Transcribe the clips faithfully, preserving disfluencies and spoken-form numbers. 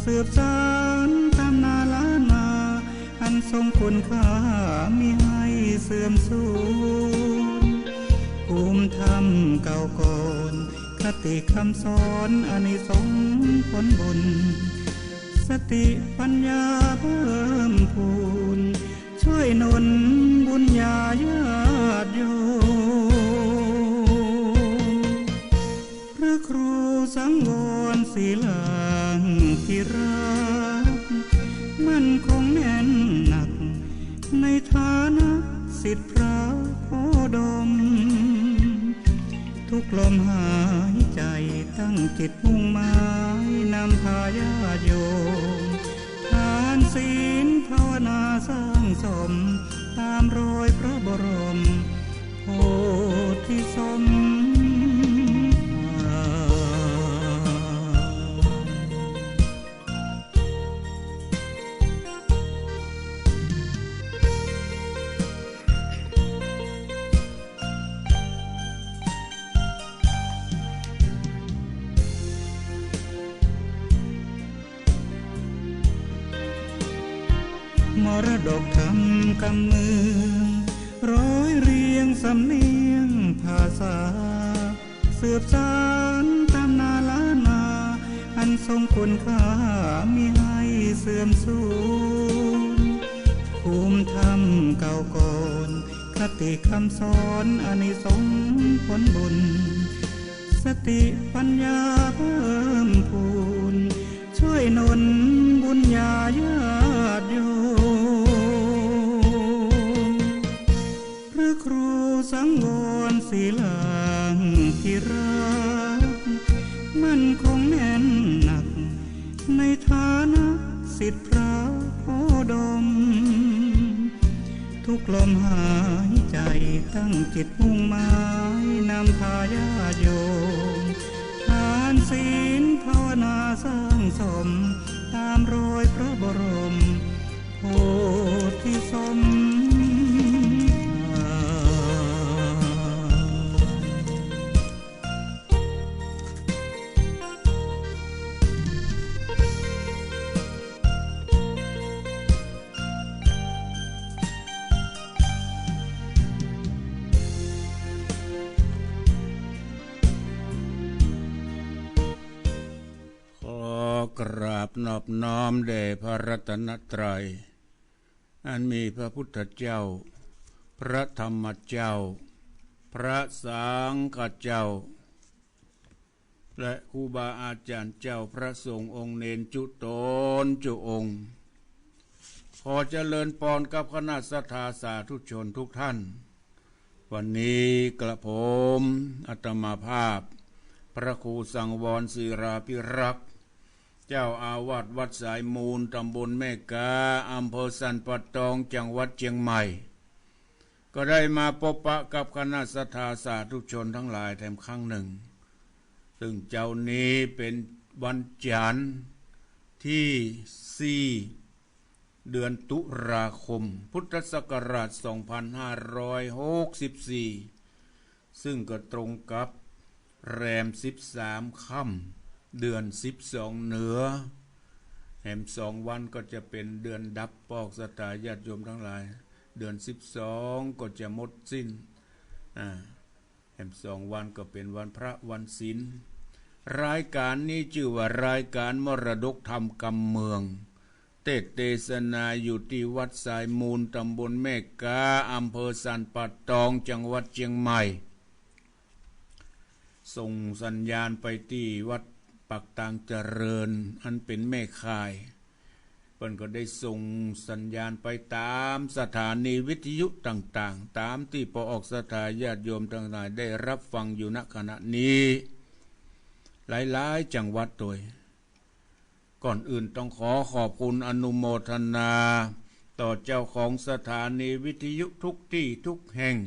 สืบสานตำนานล้านนา อันทรงคุณค่ามิให้เสื่อมสูญ ภูมิธรรมเก่าก่อน คติคำสอนอานิสงส์ผลบุญ สติปัญญาเพิ่มพูน ช่วยหนุนบุญญาญาติโยม พระครูสังวรศิลาภิรักษ์ มั่นคงแน่นหนัก ในฐานะศิษย์พระโคดม ทุกลมหายใจตั้งจิตมุ่งหมาย นำพาญาติโยม ทานศีลภาวนาสร้างสม ตามรอยพระบรมโพธิสมภาร มรดกธรรมกำเมือง ร้อยเรียงสำเนียงภาษา สืบสานตำนานล้านนา อันทรงคุณค่ามิให้เสื่อมสูญ ภูมิธรรมเก่าก่อน คติคำสอนอานิสงส์ผลบุญ สติปัญญาเพิ่มพูน ช่วยหนุนบุญญาญาติโยม พระครูสังวรศิลาภิรักษ์ มั่นคงแน่นหนัก ในฐานะศิษย์พระโคดม ทุกลมหายใจตั้งจิตมุ่งหมาย นำพาญาติโยม ทานศีลภาวนาสร้างสม ตามรอยพระบรมโพธิสมภาร ขอกราบนอบน้อมแด่พระรัตนตรัย อันมีพระพุทธเจ้า พระธรรมเจ้า พระสังฆเจ้า และครูบาอาจารย์เจ้า พระสงฆ์องค์เณรจุ๊ต๋นจุ๊องค์ ขอเจริญปอนกับคณะศรัทธาสาธุชนทุกท่าน วันนี้กระผมอาตมาภาพ พระครูสังวรศิลาภิรักษ์ เจ้าอาวาสวัดสายมูล ตำบลแม่กา อำเภอสันป่าตอง จังหวัดเชียงใหม่ ก็ได้มาปะปะกับคณะศรัทธาสาธุชนทั้งหลายแถมครั้งหนึ่ง ซึ่งเจ๊านี้เป๋นวันจันทร์ตี้สี่ เดือนตุลาคม พุทธศักราชสองพันห้าร้อยหกสิบสี่ ซึ่งก็ตรงกับแรมสิบสามค่ำ เดือนสิบสองเหนือ แหมสองวันก็จะเป๋นเดือนดับ ปอกศรัทธาญาติโยมทั้งหลาย เดือนสิบสองก็จะหมดสิ้น อ่า แหมสองวันก็เป๋นวันพระวันศีล รายการนี้จื้อว่ารายการมรดกธรรมกำเมือง เตสน์เตสนาอยู่ตี้วัดสายมูล ตำบลแม่กา อำเภอสันป่าตอง จังหวัดเชียงใหม่ ส่งสัญญาณไปตี้วัดปากตางเจริญ อันเป๋นแม่ข่าย เปิ้นก็ได้ส่งสัญญาณไปตามสถานีวิทยุต่างๆ ตามตี้ปออกศรัทธาญาติโยมทั้งหลายได้รับฟังอยู่ ณ ขณะนี้ หลายๆ จังหวัดโตย ก่อนอื่นต้องขอขอบคุณอนุโมทนา ต่อเจ้าของสถานีวิทยุทุกตี้ทุกแห่ง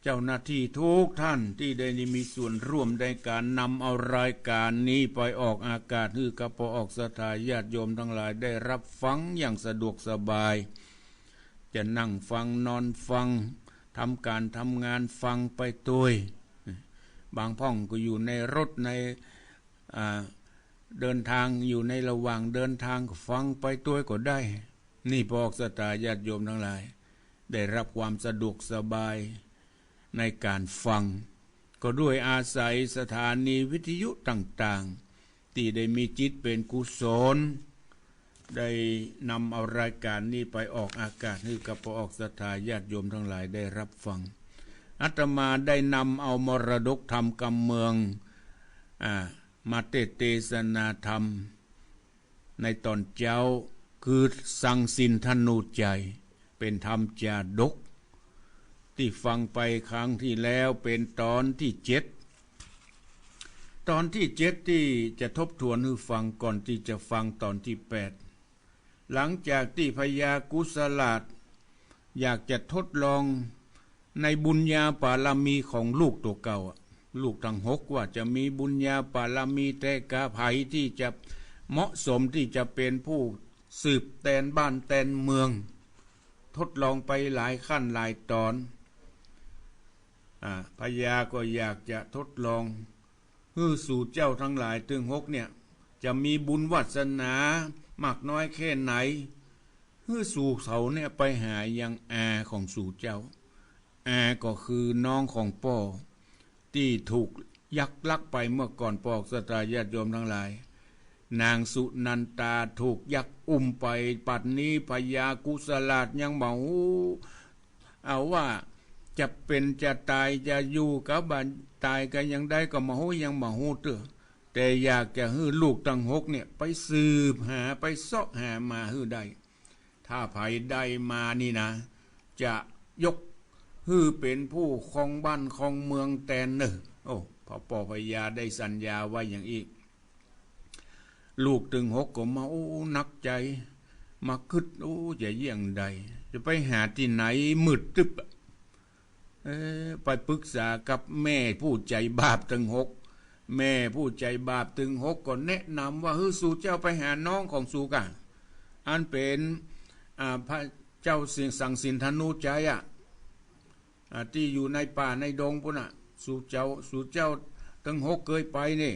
เจ้าหน้าที่ทุกท่านตี้ได้มีส่วนร่วมในการนำเอารายการนี้ไปออกอากาศ หื้อกับปออกศรัทธาญาติโยมทั้งหลายได้รับฟังอย่างสะดวกสบาย จะนั่งฟังนอนฟัง ทำการทำงานฟังไปโตย บางพ่องก็อยู่ในรถใน อ่า เดินตางอยู่ในระหว่างเดินตางก็ฟังไปตวยก็ได้ นี่พอออกศรัทธาญาติโยมตังหลาย ได้ฮับความสะดวกสบายในก๋านฟัง ก็ด้วยอาศัยสถานีวิทยุต่างๆ ตี้ได้มีจิตเป๋นกุศล ได้นำเอารายก๋านนี้ไปออกอากาศหื้อกับพอออกศรัทธาญาติโยมตังหลายได้ฮับฟัง อาตมาได้นำเอามรดกธรรมกำเมือง อ่า มาเตสน์เตสนาธรรม ในต๋อนเจ๊า คือสังสินทนูจจัย เป๋นธรรมจาดก ตี้ฟังไปครั้งตี้แล้วเป๋นต๋อนตี้เจ็ด ต๋อนตี้เจ็ดตี้จะทบทวนหื้อฟังก่อนตี้จะฟังต๋อนตี้แปด หลังจากตี้พญากุสลาชอยากจะทดลองในบุญญาบารมีของลูกตั๋วเก่าอะ ลูกตังหกว่าจะมีบุญญาบารมีแต๊กา ใผตี้จะเหมาะสมตี้จะเป๋นผู้สืบแตนบ้านแตนเมือง ทดลองไปหลายขั้นหลายต๋อน อ่า พญาก็อยากจะทดลอง หื้อสูเจ้าตังหลายตึงหกเนี่ย จะมีบุญวาสนามากน้อยแค่ไหน หื้อสูเขาเนี่ยไปหายังอาของสูเจ้า อาก็คือน้องของป้อ ตี้ถูกยักษ์ลักไปเมื่อก่อน พอออกศรัทธาญาติโยมตังหลาย นางสุนันทาถูกยักษ์อุ้มไป ปัจจุบันนี้พญากุสลาชยังบ่ฮู้ เอาว่าจะเป๋นจะต๋าย จะอยู่กาบ่ต๋ายกายังใดก็บ่ฮู้ ยังบ่ฮู้เตื้อ แต่อยากจะหื้อลูกตังหกเนี่ยไปสืบหา ไปเซาะหามาหื้อได้ ถ้าใผได้มานี่นะ จะยกหื้อเป๋นผู้ครองบ้านครองเมืองแตนเน่อ โอ้ พระป้อพญาได้สัญญาไว้อย่างอี้ ลูกตึงหกก็มา โอ้ หนักใจ๋ มากึ๊ด โอ้ จะเยียะใด จะไปหาตี้ไหน มืดตึ๊บอะ เอ๊ะ ไปปรึกษากับแม่ผู้ใจ๋บาปตึงหก แม่ผู้ใจ๋บาปตึงหกก็แนะนำว่า หื้อสูเจ้าไปหาน้องของสูก่า อันเป๋น อ่า พระเจ้าสิงห์ สังสินทนูจจัยอะ อ่า ตี้อยู่ในป่าในดงปู้นน่ะ สูเจ้า สูเจ้าตึงหกเกยไปนี่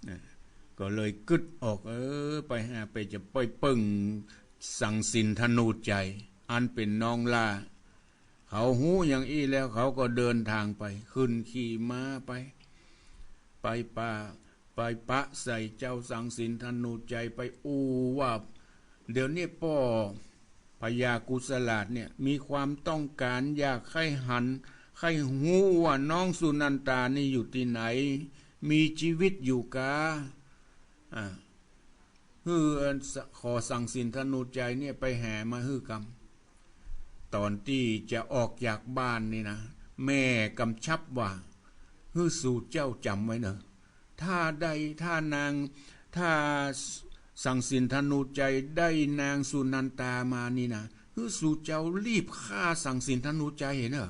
นะ ก็เลยกึ๊ดออก เออ ไปหา ไปจะไปเปิ้งสังสินทนูจจัย อันเป๋นน้องหล้า เขาฮู้อย่างอี้แล้ว เขาก็เดินตางไป ขึ้นขี่ม้าไป ไปป่า ไปปะใส่เจ้าสังสินทนูจจัย ไปอู้ว่า เดี๋ยวนี้ป้อพญากุสลาชเนี่ย มีความต้องก๋านอยากใค่หัน ใค่ฮู้ว่าน้องสุนันทานี่อยู่ตี้ไหน มีจีวิตอยู่กา อ่า หื้อ ขอสังสินทนูจจัยเนี่ยไปหามาหื้อกำ ต๋อนตี้จะออกจากบ้านนี่นะ แม่กำชับว่า หื้อสูเจ้าจ๋ำไว้เน่อ ถ้าได้ ถ้านาง ถ้าสังสินทนูจจัยได้นางสุนันทามานี่นะ หื้อสูเจ้ารีบฆ่าสังสินทนูจจัยเน่อ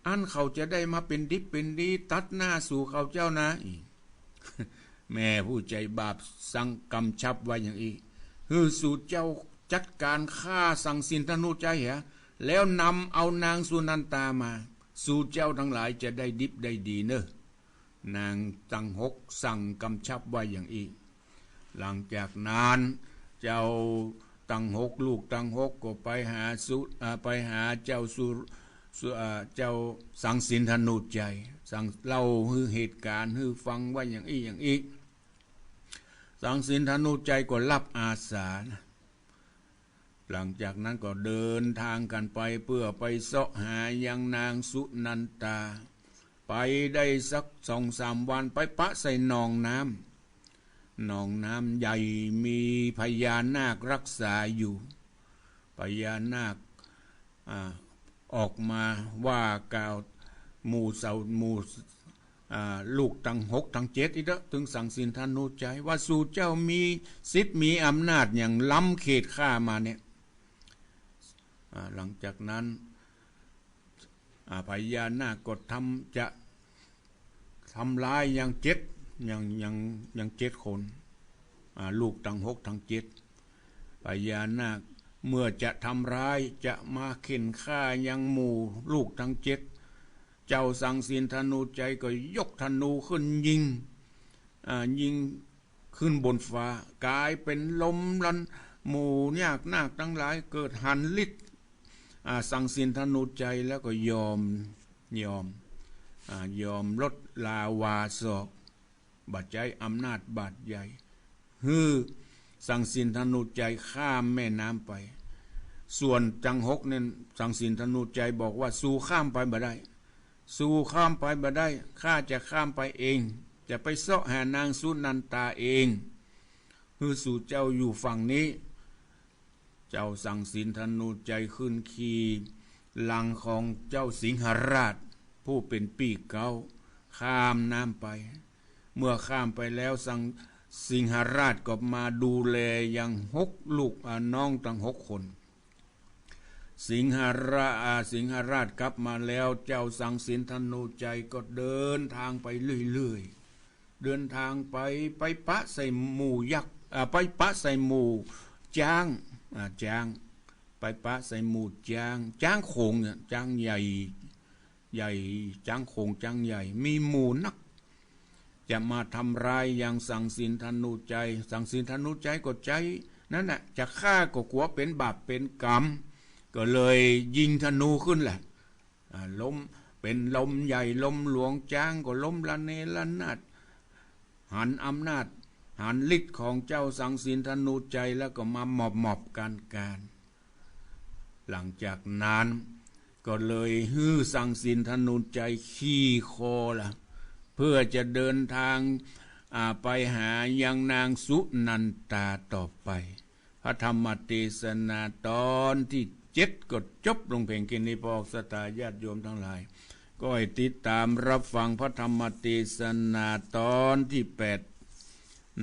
อันเขาจะได้มาเป๋นดิบเป๋นดีตัดหน้าสูเขาเจ้านะ อี้ แม่ผู้ใจ๋บาปสั่งกำชับไว้อย่างอี้ หื้อสูเจ้าจัดก๋านฆ่าสังสินทนูจจัยเหีย แล้วนำเอานางสุนันทามา สูเจ้าตังหลายจะได้ดิบได้ดีเน่อ นางตังหกสั่งกำชับไว้อย่างอี้ หลังจากนั้น เจ้าตังหก ลูกตังหกก็ไปหาสุ อ่า ไปหาเจ้าสุ สุ อ่า เจ้าสังสินทนูจจัย สั่งเล่าหื้อเหตุก๋ารณ์หื้อฟังว่าอย่างอี้อย่างอี้ สังสินทนูจจัยก็ฮับอาสานะ หลังจากนั้นก็เดินตางกั๋นไปเปื้อไปเซาะหายังนางสุนันทา ไปได้สักสองสามวัน ไปปะใส่หนองน้ำ หนองน้ำใหญ่ มีพญานาครักษาอยู่ พญานาค อ่า ออกมาว่ากล่าวหมู่เสา หมู่ อ่า ลูกตังหกตังเจ็ดอี้เต๊อะ ตึงสังสินทนูจจัย ว่าสูเจ้ามีสิทธิ์มีอำนาจหยังล้ำเขตข้ามาเนี่ย อ่า หลังจากนั้น อ่า พญานาคก็ทำ จะทำร้ายยังเจ็ด ยัง ยัง ยังเจ็ดคน อ่า ลูกตังหกตังเจ็ด พญานาคเมื่อจะทำร้าย จะมาเข่นฆ่ายังหมู่ลูกตังเจ็ด เจ้าสังสินทนูจจัยก็ยกธนูขึ้นยิง อ่า ยิง ขึ้นบนฟ้า ก๋ายเป๋นลมลัน หมู่ยากนาคตังหลายเกิดหันฤทธิ์ อ่า สังสินธนูชัยแล้วก็ยอม ยอม อ่า ยอมลดลาวาสอก บ่ใจ๊อำนาจบาดใหญ่ หื้อสังสินธนูชัยข้ามแม่น้ำไป ส่วนตังหกนั้น สังสินธนูชัยบอกว่า สูข้ามไปบ่ได้ สูข้ามไปบ่ได้ ข้าจะข้ามไปเอง จะไปเซาะหานางสุนันตาเอง หื้อสูเจ้าอยู่ฝั่งนี้ เจ้าสังสินธนูชัยขึ้นขี่หลังของเจ้าสิงหราช ผู้เป๋นปี้เก๊า ข้ามน้ำไป เมื่อข้ามไปแล้วสัง สิงหราชก็มาดูแลยังหกลูก อ่า น้องตังหกคน สิงหรา อ่า สิงหราชกลับมาแล้ว เจ้าสังสินธนูชัยก็เดินทางไปเรื่อยๆ เดินทางไป ไปปะใส่หมู่ยักษ์ อ่า ไปปะใส่หมู่จ๊าง อ่า จ๊าง ไปปะใส่หมู่จ๊าง จ๊างโขงเนี่ย จ๊างใหญ่ ใหญ่ จ๊างโขง จ๊างใหญ่ มีหมู่นัก จะมาทำร้ายยังสังสินธนูชัย สังสินธนูชัยก็ใจ๊ นั่นน่ะ จะฆ่าก็กั๋วเป๋นบาปเป๋นก๋รรม ก็เลยยิงธนูขึ้นแหละ อ่า ล้ม เป๋นลมใหญ่ลมหลวง จ๊างก็ล้มระเนระนาด หันอำนาจ หันฤทธิ์ของเจ้าสังสินธนูชัย แล้วก็มาหมอบๆ กั๋นๆ หลังจากนั้นก็เลยหื้อสังสินธนูชัยขี่คอละ เพื่อจะเดินทาง อ่า ไปหายังนางสุนันตาต่อไป พระธรรมเตสนาตอนตี้เจ็ดก็จบลงเพียงแค่นี้ ปอกศรัทธาญาติโยมตังหลาย ก็ให้ติดต๋ามรับฟังพระธรรมเตสนาตอนตี้แปด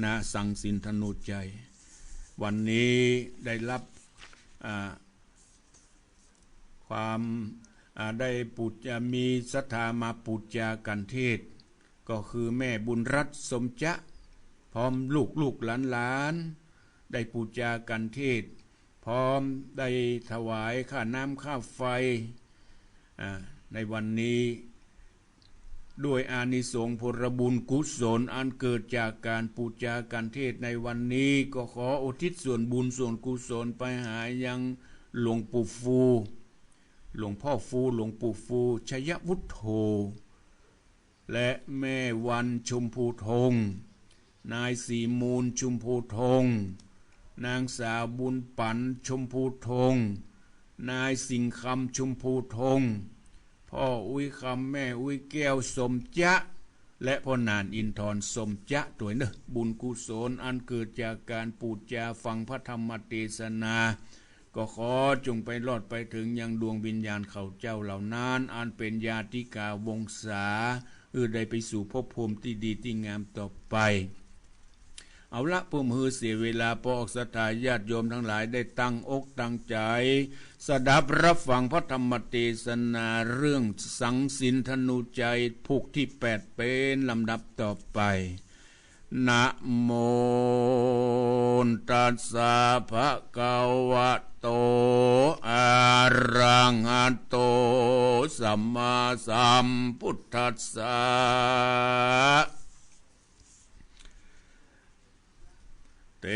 นะ สังสินธนูชัย วันนี้ได้รับ อ่า ความ อ่า ได้ปู๋จา มีศรัทธามาปู๋จากัณฑเทศน์ ก็คือแม่บุญรัตน์ สมจะ พร้อมลูกๆ หลานๆ ได้ปู๋จากัณฑเทศน์ พร้อมได้ถวายค่าน้ำค่าไฟ อ่า ในวันนี้ ด้วยอานิสงส์ผลบุญกุศลอันเกิดจากก๋านปู๋จากัณฑเทศน์ในวันนี้ ก็ขออุทิศส่วนบุญส่วนกุศลไปหายังหลวงปู่ฟู หลวงพ่อฟู หลวงปู่ฟู ชยวุฒโธ และแม่วัน ชมพูทง นายศรีมูล ชมพูทง นางสาวบุญปั๋น ชมพูทง นายสิงห์คำ ชมพูทง พ่ออุ๊ยคำ แม่อุ๊ยแก้ว สมจะ และพ่อหนานอินทร สมจะ ตวยเน่อ บุญกุศลอันเกิดจากก๋านปู๋จาฟังพระธรรมเตสนา ก็ขอจงไปรอดไปเถิงยังดวงวิญญาณเขาเจ้าเหล่านั้น อันเป๋นญาติกาวงศา หื้อได้ไปสู่ภพภูมิตี้ดีตี้งามต่อไป เอาละ เปื้อบ่หื้อเสียเวลา ปอกศรัทธาญาติโยมตังหลายได้ตั้งอกตั้งใจ๋ สดับรับฟังพระธรรมเตสนาเรื่องสังสินธนูชัย ผูกตี้แปด เป๋นลำดับต่อไป นะโมตัสสะ ภะคะวะโต อะระหะโต สัมมาสัมพุทธัสสะ เต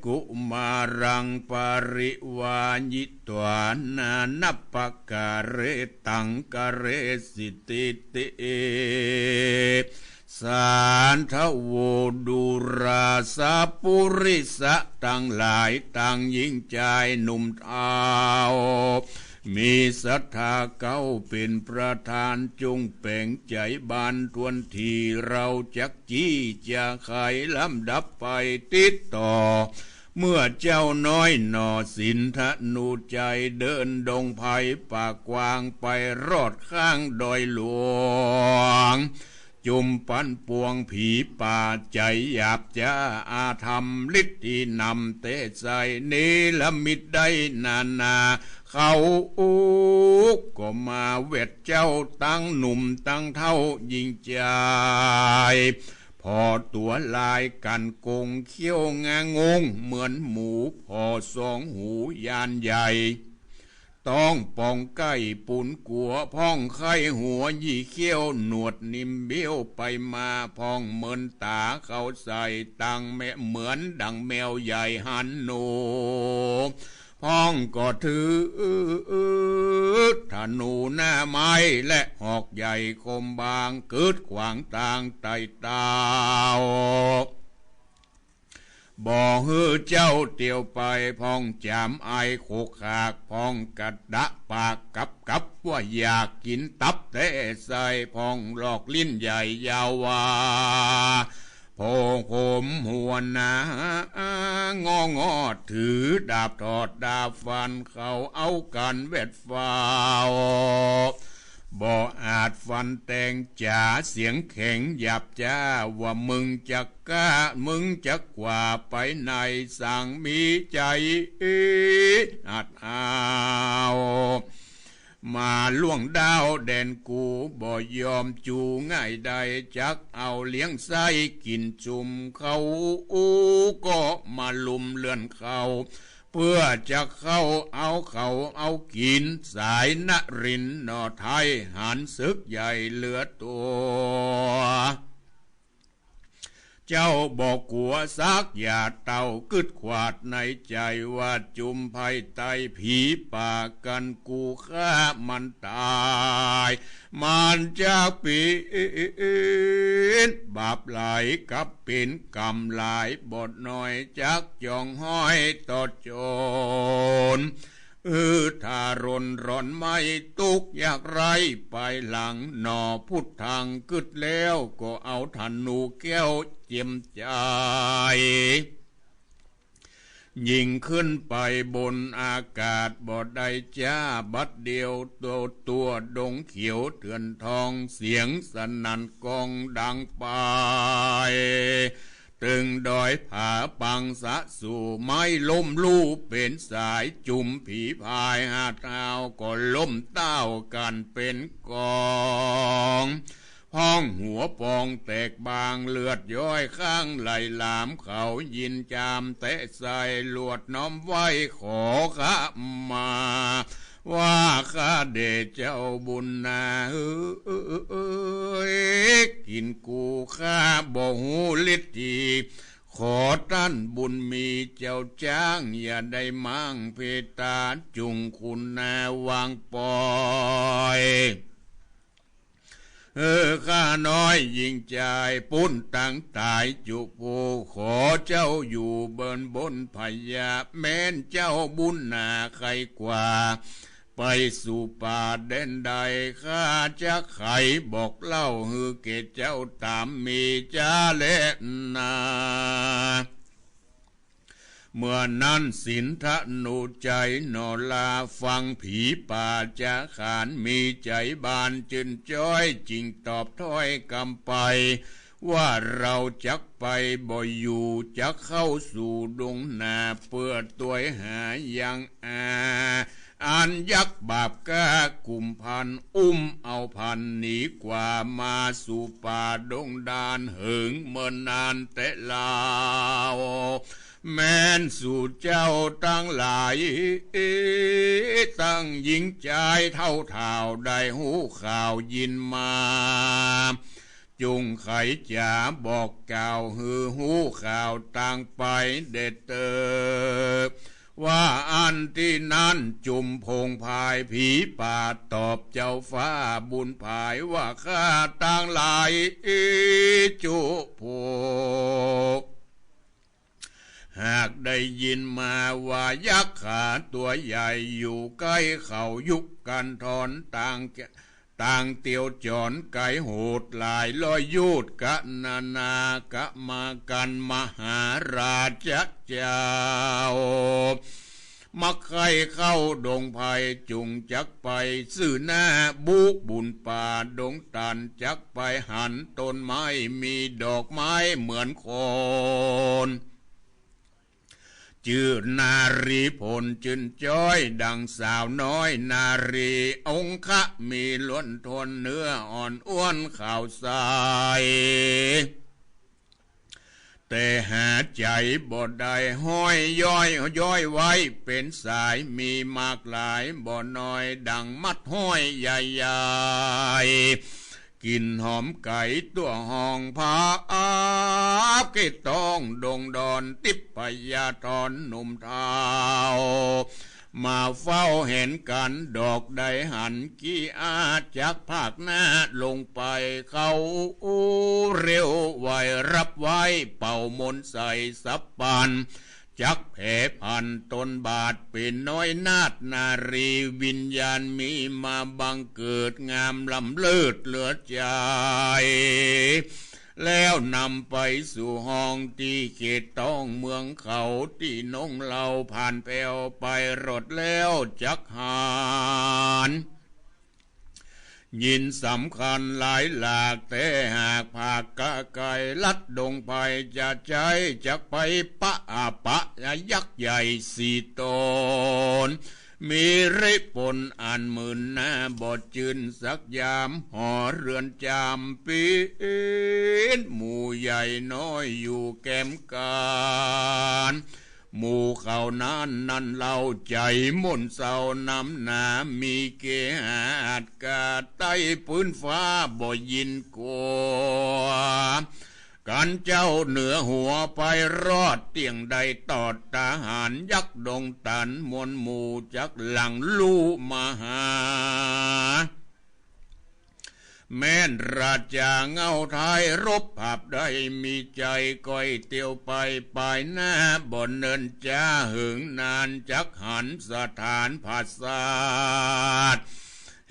กุมารัง ปะริวาญิตวา นานัปปะกาเร ตังกะเรสิติติ สาธะโว ดูราสะ ปุริสะตังหลาย ตังหญิงจายหนุ่มเฒ่า มีศรัทธาเก๊าเป๋นประธาน จงแป๋งใจ๋บันทวนที เฮาจัก จี้จะไขลำดับไปติดต่อ เมื่อเจ้าน้อยหน่อสินธนูชัย เดินดงไพรป่ากว้าง ไปรอดข้างดอยหลวง จุมปันปวงผีป่าใจ๋หยาบจ๊า อาธรรมฤทธิ์ตี้นำเตใส่ เนรมิตได้นานา เขาอุกก็มาแวดเจ้า ตังหนุ่มตังเฒ่าหญิงจาย ผ่อตั๋วลายกั๋นกง เขี้ยวงางงเหมือนหมู ผ่อสองหูย่านใหญ่ ต้องป่องใก้ปูนกั๋ว พ่องไข้หัวยี่เขี้ยว หนวดนิ่มเบี้ยวไปมา พ่องเมินต๋าเข้าใส่ ตังแมะเหมือนดังแมวใหญ่หันหนู พ่องก็ถือธนูหน้าไม้ และหอกใหญ่คมบาง กึ๊ดขวางตางไต่เต้า บ่หื้อเจ้าเตียวไป พ่องจ๋ามอายขกขาก พ่องกระดะปากกับกับ ว่าอยากกิ๋นตับแต๊ไส้ พ่องลอกลิ้นใหญ่ยาวว่า โผงผมหัวหนา งองอถือดาบถอดดาบฟัน เขาเอากั๋นแวดฟ้าว บ่อาจฟันแตงจ๋า เสียงแข็งหยาบจ๊า ว่ามึงจักก้า มึงจักกว่าไปไหน สังมีใจ๋อัดอาว มาล่วงด้าวแดนกู บ่ยอมจูง่ายใด จักเอาเลี้ยงไส้กิ๋นจุ่ม เขาก็มาลุมเลื่อนเข้า เพื่อจะเข้าเอาเขาเอากิ๋น สายนรินทร์หน่อไทย หาญศึกใหญ่เหลือตั๋ว เจ้าบ่กั๋วสักหยาดเต้า กึ๊ดขวาดในใจ๋ว่า จุมภัยไตผีป่ากั๋น กูข้ามันต๋าย มันจะเป๋นบาปหลายกับเป๋นกรรมหลาย บ่น้อยจักจองฮ้อยตอดจน อือ ถ้ารนร้อนไม่ตุ๊กข์ยากไร้ ไปหลังหน่อพุทธัง กึ๊ดแล้วก็เอาธนูแก้วเจียมใจ๋ ยิงขึ้นไปบนอากาศ บ่ได้จ๊าบัดเดียว ตัว ตัวดงเขียวเถื่อนทอง เสียงสนั่นก้องดังไป ตึงดอยผาปังสะสู่ ไม้ล้มลู่เป๋นสาย จุมผีพายหาดฮาว ก็ล้มต้าวกั๋นเป๋นกอง พ่องหัวปองแตกบาง เลือดย้อยข้างไหลหลาม เขายินจามแต๊ไส้ ลวดน้อมไหว้ขอขมา ว่าข้าเดชเจ้าบุญนาเอ๋ย กิ๋นกูข้าบ่ฮู้ฤทธี ขอต้านบุญมีเจ้าจ๊าง อย่าได้มั่งเพตา จุ่งคุณนาวางปอย เออ ข้าน้อยหญิงจาย ปู้นตังต๋ายจุผู้ ขอเจ้าอยู่เบินบนพญา แม้นเจ้าบุญนาใค่กว่า ไปสู่ป่าแดนใด ข้าจะไขบอกเล่า หื้อแก่เจ้าต๋ามมีจ๊าแลนา เมื่อนั้นสินธนูใจ๋หน่อลา ฟังผีป่าจะขาน มีใจ๋บานจื้นจ๊อย จึงตอบถ้อยกำไป ว่าเราจักไปบ่อยู่ จักเข้าสู่ดงนา เปื้อตวยหายังอา อันยักษ์บาปกล้ากุมพัน อุ้มเอาพันหนีกว่า มาสู่ป่าดงดาน เหิงเมินนานแต๊ลาว แม้นสู่เจ้าตังหลาย ตังหญิงจายเฒ่าถ่าว ได้ฮู้ข่าวยินมา จุ่งไขจ๋าบอกกล่าว หื้อฮู้ข่าวตางไปเด็ดเติบ ว่าอั้นตี้นั้น จุมพงพายผีป่าตอบเจ้าฟ้าบุญผาย ว่าข้าตังหลายจุผู้ หากได้ยินมาว่ายักษ์ขาตั๋วใหญ่ อยู่ใก้เขายุคกันธร ตาง ตางเตียวจ๋อนไก๋โหดหลายร้อยโยชน์ กะนานา กะมากั๋นมหาราชเจ้า มักใค่เข้าดงไพร จุ่งจักไปซื่อหน้า บุบุญป่าดงตัน จักไปหันต้นไม้ มีดอกไม้เหมือนคน จื้อนารีผลจื้นจ้อย ดังสาวน้อยนารี องคะมีล้วนทน เนื้ออ่อนอ้วนขาวใส แต่หาใจ๋บ่ได้ ห้อยย้อย ย้อยไว้เป๋นสาย มีมากหลายบ่น้อย ดังมัดห้อยใหญ่ๆ กิ่นหอมไก๋ ตั๋วหอม ผาอาบ เกตอง ดงดอน ติ๊บ พญาธร หนุ่มเฒ่า มาเฝ้าหันกั๋น ดอกใดหัน กี้อาจักผากหน้าลงไป เข้าเร็วไหว้ ฮับไหว้ เป่ามนต์ใส่สับปัน จักแผพันตนบาท เป๋นน้อยนาฏนารี วิญญาณมีมาบังเกิด งามล้ำเลิศเหลือใจ๋ แล้วนำไปสู่ห้องตี้เกตองเมืองเขา ตี้นงเล่าผ่านแผวไปรอดแล้วจักหัน ยินสำคัญหลายหลาก แต่หากผากกะไก๋ ลัดดงไพรจะใจ๊ จักไปปะอาปะยักษ์ใหญ่สี่ต๋น มีริปนอันหมื่นหน้า บ่จื้นสักยาม หอเฮือนจำเป๋นหมู่ใหญ่น้อยอยู่แกมกั๋น หมู่เขานั้นนั้นเล่า ใจ๋หม่นเศร้านำหนา มีเกหาอาจกาใต้ปื๊นฟ้า บ่ยินกลัว กั๋นเจ้าเหนือหัวไปรอด เตี้ยงได้ตอดทหาร ยักษ์ดงตันมวลหมู่ จักหลั่งลู่มาหา แม่นราชาเง่าไท้ รบผับได้มีใจ๋ ก้อยเตียวไปปายหน้า บ่เนินจ๊าเหิงนาน จักหันสถานผาสาท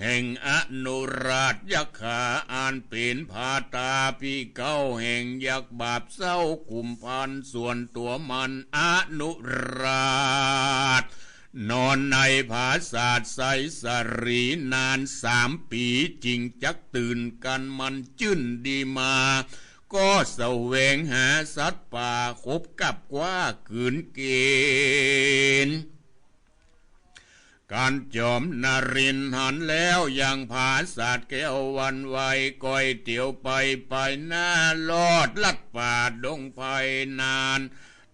แห่งอนุราชยักขา อันเป๋นผาตาปี้เก๊า แห่งยักษ์บาปเศร้า กุมภัณฑ์ส่วนตั๋วมันอนุราช นอนในผาสาทไสสาลี นานสามปี๋ จึงจักตื่นกั๋นมันจื้นดีมา ก็แสวงหาสัตว์ป่า คบกับคว้ากืนกิ๋น กั๋นจอมนรินทร์หันแล้ว ยังผาสาทแก้วหวั่นไหว ก้อยเตียวไปปายหน้ารอด ลัดป่าดงไพรนาน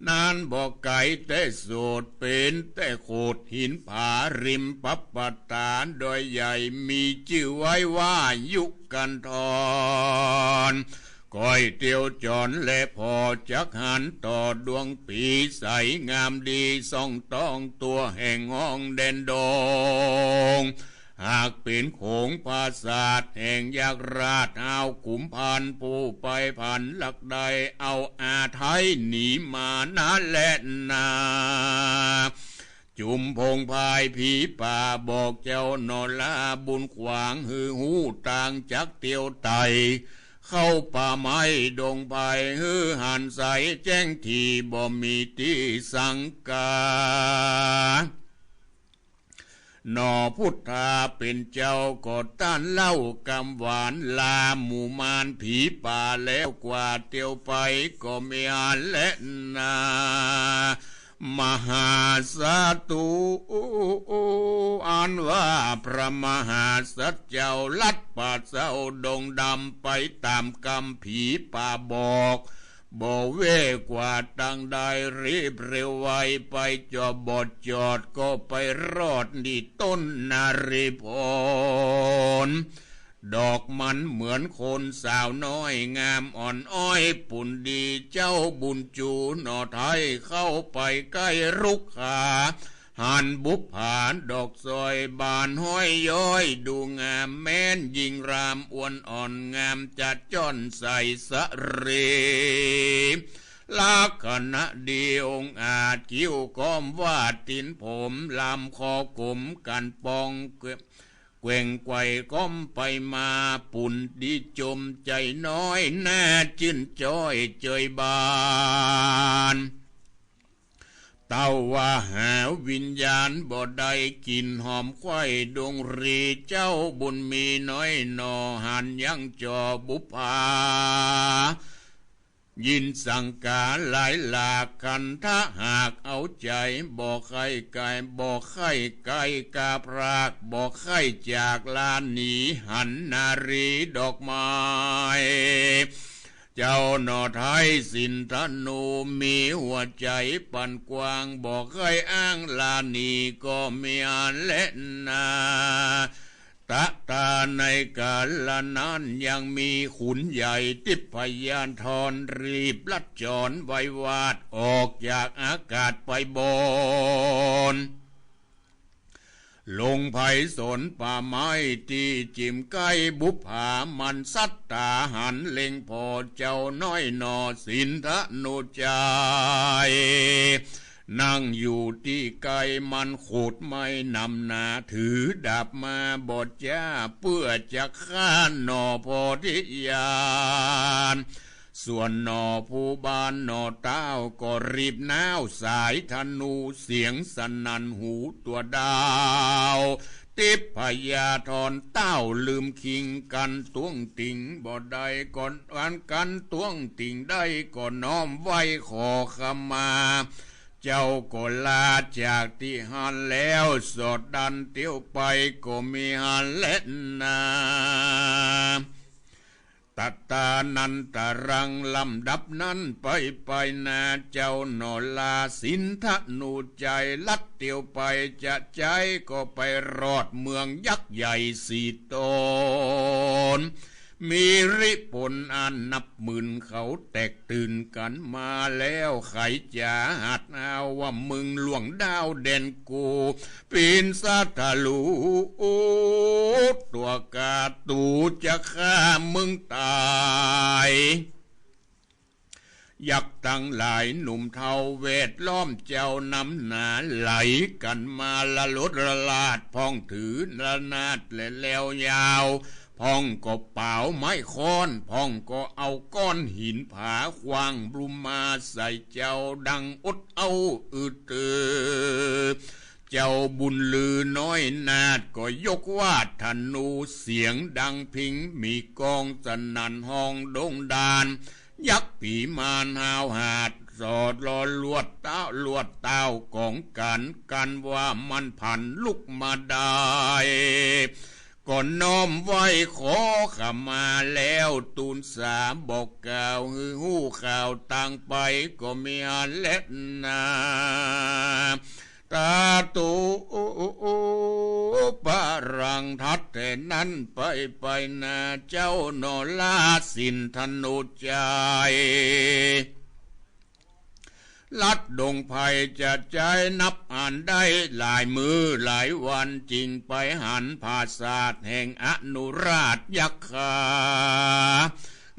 นั้นบ่ไก๋แต่โสด เป๋นแต่โขดหินผา ริมปับปะตาดอยใหญ่ มีจื้อไว้ว่ายุกันธร ก้อยเตียวจ๋อนแลผ่อ จักหันต่อดวงปี๋ ใสงามดีส่องต้องตั๋ว แห่งห้องแดนดง หากเป๋นโขงผาสาท แห่งยักษ์ราชฮาว กุมภัณฑ์ผู้ไปผัน ลักได้เอาอาไท้หนีมานั้นแลนา จุมพงพายผีป่า บอกเจ้าหนอลาบุญขวาง หื้อฮู้ตางจักเตียวไต่ เข้าป่าไม้ดงไพร หื้อหันใสแจ้งถี่ บ่มีตี้สังกา หนอพุทธาเป๋นเจ้า ก็ต้านเล่ากำหวาน ลาหมู่มารผีป่า แล้วกว่าเตียวไป ก็มีอันแลนา มหาสาธุ อันว่าพระมหาสัตว์เจ้า ลัดป่าเศร้าดงดำ ไปต๋ามกำผีป่าบอก บ่แว่กว่าตางใด รีบเร็วไวไป จอดบ่จอดก็ไปรอดตี้ต้นนารีผล ดอกมันเหมือนคนสาวน้อย งามอ่อนอ้อย ปุ้นดีเจ้าบุญจูหนอไท้ เข้าไปใก้รุกขา หันบุปผาดอกสอย บานห้อยย้อย ดูงามแม้นยิ่งราม อวนอ่อนงามจะจ้อนใสสะเร ลักษณะดีองอาจ คิ้วก้อมวาด ตี๋นผมลำ คอกลม กั๋นปอง แกว่งไกว่ก้อมไปมา ปุ้นดีจมใจ๋น้อย หน้าจื้นจ้อยเจยบาน เต้าว่าหาวิญญาณบ่ได้ กิ่นหอมไขว่ดงรี เจ้าบุญมีน้อยหนอ หันยังจ่อบุปผา ยินสังกาหลายหลาก คันถ้าหากเอาใจ๋ บ่ใค่ไก๋ บ่ใค่ไก๋กาพราก บ่ใค่จากลาหนี หันนารีดอกไม้ เจ้าหน่อไท้สินธนูมีหัวใจ๋ปานกว้าง บ่ใค่อ้างลาหนีก็มีหั้นแลนา ตะตาในก๋าละนั้นยังมีขุนใหญ่ทิพยธรรีบลัดจ๋อนไววาดออกจากอากาศไปบน ลงไพศาลป่าไม้ตี้จิ่มใก้บุปผา มันสัตตาหันเล็งผ่อเจ้าน้อยหน่อสินธนูใจ๋ นั่งอยู่ตี้ใก้มันโขดไม้หนำหนา ถือดาบมาบ่จ้า เปื้อจะฆ่าหน่อโพธิญาณ ส่วนหน่อผู้บานหน่อเต้าก็รีบน้าวสายธนูเสียงสนั่นหูตั๊วดาว ทิพยธรเต้าลืมคิง กั๋นต้วงติ่งบ่ได้ก็อันกั๋นต้วงติ่งได้ก็น้อมไหว้ขอขมา เจ้าก็ลาจากตี้หั้นแล้ว สอดดันเตียวไปก็มีหั้นแลนา ตะตานันตะรัง ลำดับนั้นไปไปนา เจ้าหน่อลาสินธนูใจ๋ ลัดเตียวไปจะใจ๊ก็ไปรอดเมืองยักษ์ใหญ่สี่ต๋น มีริภลอันนับหมื่นเขาแตกตื่นกั๋นมาแล้ว ใค่จะหัดเอาว่าเมืองหลวงดาวแดนกู ปินสาทะลุตั๋วก๋า ตั๋วจะฆ่าเมืองต๋าย ยักษ์ตังหลายหนุ่มเฒ่าแวดล้อมเจ้านำหนา ไหลกั๋นมาละลดละลาด พ่องถือระนาดและแลวยาว พ่องก็ป๋าวไม้ค้อน พ่องก็เอาก้อนหินผาขว้างบลูมาใส่เจ้าดังอดเอาอึดเตอ เจ้าบุญลือน้อยนาฏก็ยกว่าธนูเสียงดังพิง มีก้องสนั่นฮ้องโด่งดาน ยักษ์ผีมารห้าวหาญ สอดลอลวดเต้าลวดเต้าก๋องกั๋น กั๋นว่ามันผันลุกมาได้ ก็น้อมไหว้ขอขมาแล้ว ตูนสาบอกกล่าวหื้อฮู้ข่าวตางไปก็มีหั้นแลนา ตาตุปะรัง ถัดแต่นั้นไปไปนา เจ้าหน่อลาสินธนูใจ๋ ลัดดงไพรจะใจ๊นับอันได้หลายมื้อหลายวัน จึงไปหันผาสาทแห่งอนุราชยักขา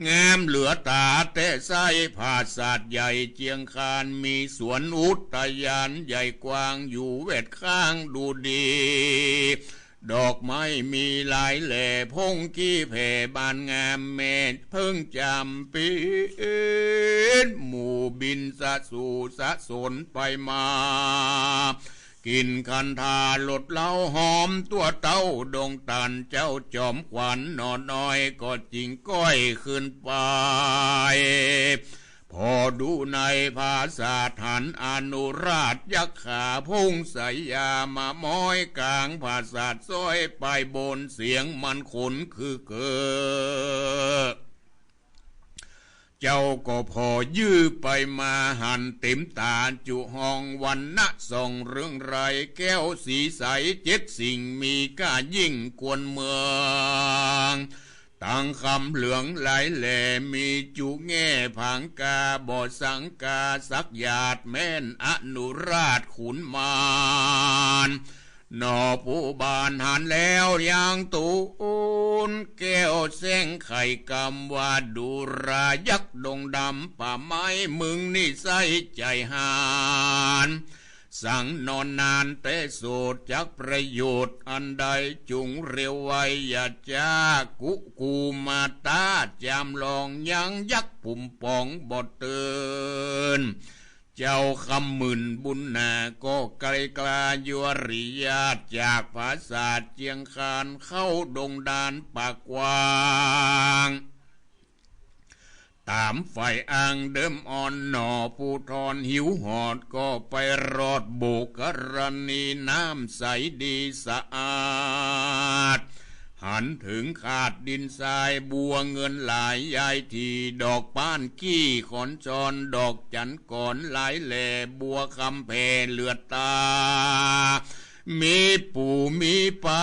งามเหลือต๋าแต๊ไส้ ผาสาทใหญ่เจียงคาน มีสวนอุตยานใหญ่กว้าง อยู่แวดข้างดูดี ดอกไม้มีหลายแหล่ ผงขี้แผ่บานงาม แม่เผิ้งจ๋ำปี๋น หมู่บินสะสู่สะสนไปมา กลิ่นคันธารสเหล้าหอม ตั๋วเต้าดงตาล เจ้าจอมขวัญหน่อน้อยก็จึงก้อยขึ้นไป ผ่อดูในผาสาทหันอนุราชยักขา ผงสายยามาม้อยก๋างผาสาทซ้อยไปบน เสียงมันขนคือเกอ เจ้าก็ผ่อยื่อไปมาหันเต๋มต๋าจุฮอง วรรณะส่องเรืองไร แก้วสีใสเจ็ดสิ่ง มีก้ายิ่งกวนเมือง ตังคำเหลืองหลายแหล่ มีจุแง่ผางกา บ่สังกาสักหยาด แม่นอนุราชขุนมาร หน่อผู้บานหันแล้วยังตูนแก้วแสงไข่กำว่า ดูรายักษ์ดงดำป่าไม้ มึงนี่ไส้ใจ๋หาญ สังนอนนานแต่โสด จักประโยชน์อันใด จุ่งเร็วไวอย่าจ๊า กุกูมาตาจามลอง ยังยักษ์ปุ่มป๋องบ่เติน เจ้าคำหมื่นบุญนา ก็ไกลกลายวริยาต จากผาสาทเจียงคาน เข้าดงดานป่ากว้าง ต๋ามฝ่ายอ้างเดิมอ่อน หน่อผู้ทอนหิวหอด ก็ไปรอดโบกกรณี น้ำใสดีสะอาด อันเถิงขาดดินทราย บัวเงินหลายย้ายที่ ดอกป๊านกี้ขอนจอน ดอกจั๋นกรหลายแหล่ บัวคำแผ่เหลือต๋า มีปู่มีป๋า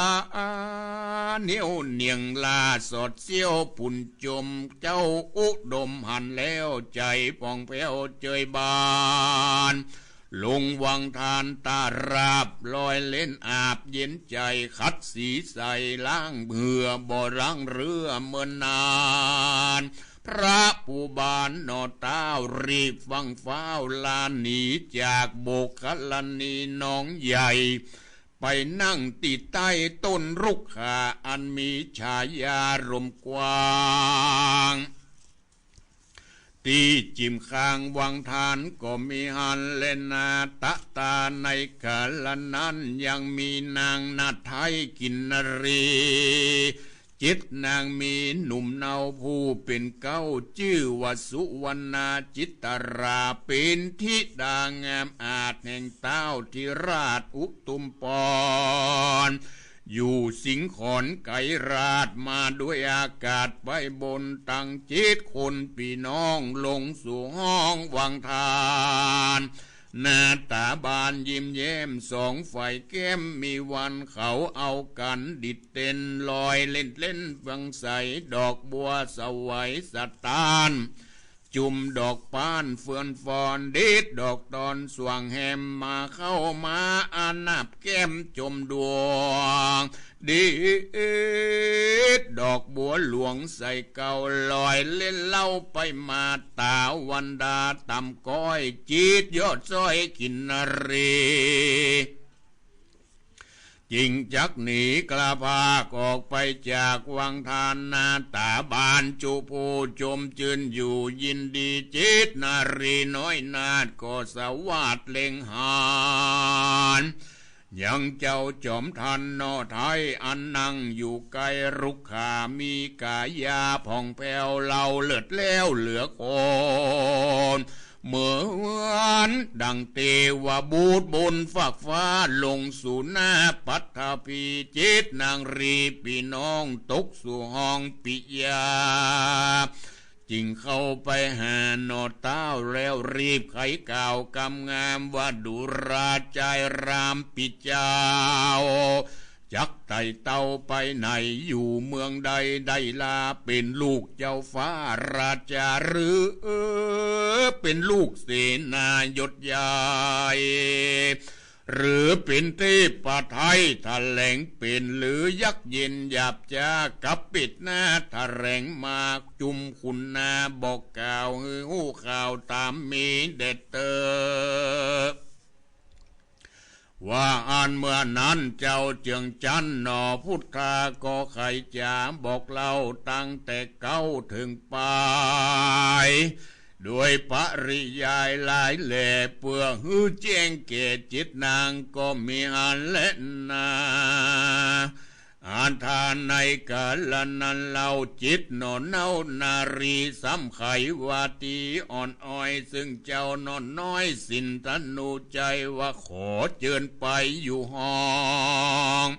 เหนียวเนียงลาสอดเสี้ยว ปุญจมเจ้าอุดมหันแล้ว ใจ๋ผ่องแผ้วเจยบาน ลงวังทานตาราบ ลอยเล่นอาบเย็นใจ๋ ขัดสีใสล้างเหื่อ บ่รังเรือเมินนาน พระผู้บานหน่อเต้า รีบฟั่งฟ้าวลาหนี จากโบกขลานีน้องใหญ่ ไปนั่งตี้ใต้ต้นรุกขา อันมีฉายาร่มกว้าง ตี้จิ่มข้างวังทานก็มีหั้นแลนา ตะตาในกาละนั้นยังมีนางนาฏไทยกินนารี เจ็ดนางมีหนุ่มเนาผู้เป๋นเก๊า จื้อว่าสุวรรณา จิตรา เป๋นธิดางามอาจแห่งต้าวธิราชอุทุมพร อยู่สิงขรไกรราช มาด้วยอากาศไปบน ตังเจ็ดคนปี้น้อง ลงสู่ห้องวังทาน หน้าต๋าบานยิ้มแย้ม สองฝ่ายแก้มมีวัน เขาเอากั๋นดิดเต้น ลอยเล่นเล่นฟั่งใส ดอกบัวสวัยสะตาน จุ่มดอกป๊านเฟื่อนฟอน ดีดดอกตอนส่วงแฮม มาเข้ามาอานาบแก้มจมดวง ดีดดอกบัวหลวงใส่เก๊า ลอยเล่นเล่าไปมา ต๋าวันดาต่ำก้อย จิตยอดสร้อยกินนารี จิ่งจักหนีกล้าพากออกไปจากวังทาน หน้าต๋าบานจุผู้จมจื้นอยู่ยินดี เจ็ดนารีน้อยนาฏก็สวาทเล็งหัน ยังเจ้าจอมทันหน่อไทย อันนั่งอยู่ใก้รุกขา มีก๋ายาผ่องแผ้ว เล่าเลิศแล้วเหลือคน เหมือนดั่งเตวบุตรบนฟากฟ้า ลงสู่หน้าปัฐภี เจ็ดนางรีปี้น้องตกสู่ห้องปิยา จิ่งเข้าไปหาหน่อเต้าแล้ว รีบไขกล่าวกำงามว่า ดูราจายรามปี้เจ้า จักไต่เต้าไปไหน อยู่เมืองใด ได้ลาเป๋นลูกเจ้าฟ้าราชา หรือเป๋นลูกเสนายศใหญ่ หรือเป๋นเทพไทยแถลงเป๋น หรือยักษ์เย็นหยาบจ๊า กับปิดหน้าแถลงมา จุมขุนนาบอกกล่าว หื้อฮู้ข่าวต๋ามมีแด่เต๊อะ ว่าอันเมื่อนั้นเจ้าเจืองจันทน์หน่อพุทธา ก็ไขจ๋าบอกเล่าตั้งแต่เก๊าเถิงปาย โดยปริยายหลายแหล่ เปื้อหื้อแจ้งแก่เจ็ดนางก็มีอันแลนา อันธาในกาละนั้นเล่า เจ็ดหน่อเนานารีซ้ำไขว่าตี้อ่อนอ้อย ซึ่งเจ้าหน่อน้อยสินธนูชัยว่า ขอเจิญไปอยู่ห้อง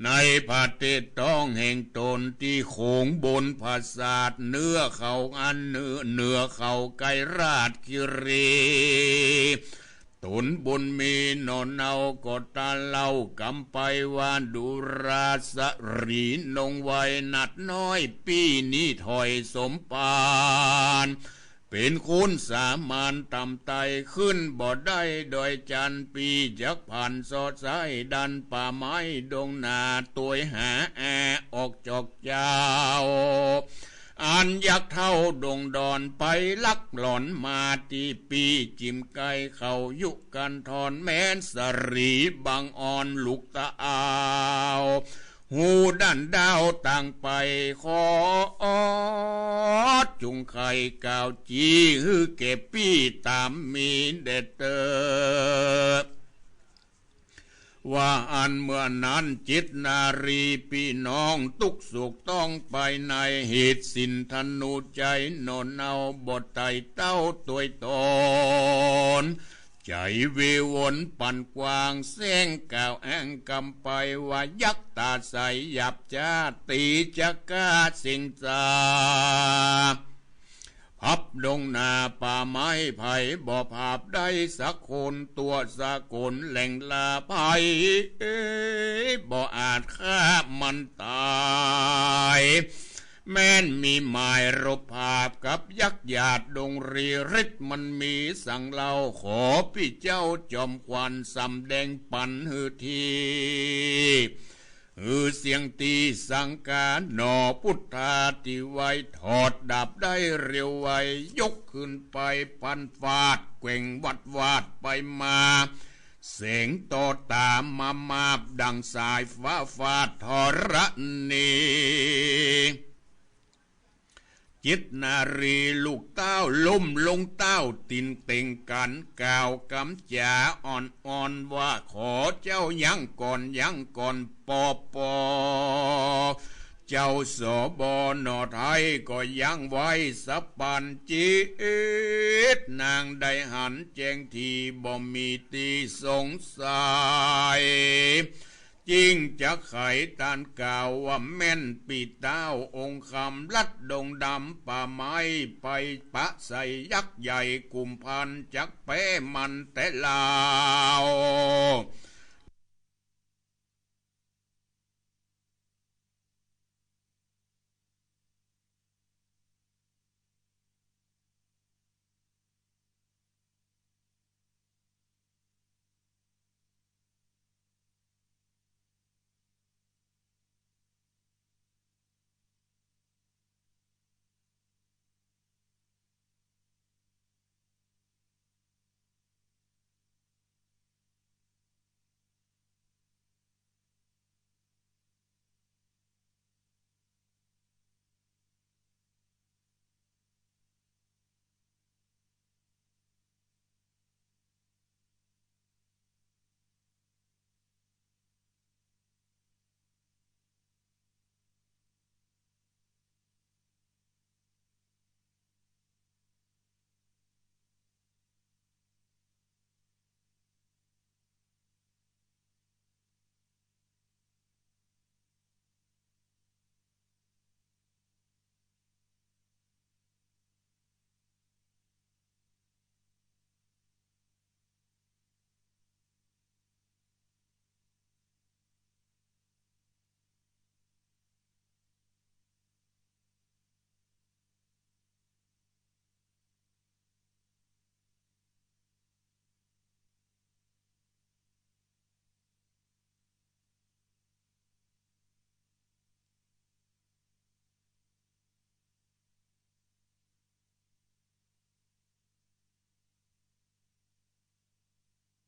ในประเทศต้องแห่งตน ตี้โขงบนผาสาท เหนือเขาอันเหนือ เหนือเขาไกรราชคิรี ต๋นบุญมีหน่อเนาก็ตาเล่ากำไปว่า ดูราสะหรีนงไวนาฏน้อย ปี้นี้ถอยสมปาน เป๋นคนสามัญต่ำไต้ ขึ้นบ่ได้ดอยจันทน์ ปี้จักผ่านซอดสายดันป่าไม้ดงนา ตวยหาแอออกจอกเจ้า อันยักษ์เฒ่าดงดอนไปลักหลอนมาตี้ปี้จิ่มไกลเขายุกันทอน แม้นสะหรีบังออนลูกตาอาว ฮูดันดาวต่างไป ขอจุงไขกล่าวจี๋ หื้อแก่ปี้ต๋ามมีแด่เต๊อะ ว่าอันเมื่อนั้นเจ็ดนารีปี้น้องตุ๊กข์โศกต้องไปใน เหตุสินธนูชัยหน่อเนาบ่ไต่เต้าตวยต๋น ใจ๋วิวนปันกว้าง แสงกล่าวอ้างกำไป ว่ายักษ์ต๋าใสหยาบจ๊า ตี๋จะก้าเสียงจ๋า พับดงนาป่าไม้ ใผบ่ผาบได้สักคน ตั๋วสากลแหล่งลาภัย บ่อาจฆ่ามันต๋าย แม้นมีหมายรบผาบกับยักษ์หยาดดงรี ฤทธิ์มันมีสังเล่า ขอปี้เจ้าจอมขวัญสำแดงปันหื้อที หื้อเสี้ยงตี้สังกาหน่อ ปุทธาติไว้ถอดดาบได้เร็วไว ยกขึ้นไปปันฟาด แกว่งวัดวาดไปมา แสงต่อต๋ามามาบดั่งสายฟ้าฟาดธรณี จิตนารีลูกเต้าล้มลงเต้าตี๋นเต็งกั๋น กล่าวกำจ๋าอ่อนๆ ว่า ขอเจ้ายั้งก่อน ยั้งก่อน ปอปอ เจ้า สบ หน่อไท้ ก็ยั้งไว้สะปานจิต นางได้หันแจ้งที บ่มีตี้สงสัย จึงจะไขต้านกล่าวว่าแม่น ปี้เต้าองค์คำลัดดงดำป่าไม้ ไปปะใสยักษ์ใหญ่กุมภัณฑ์ จักแป๊มันแต๊ลาว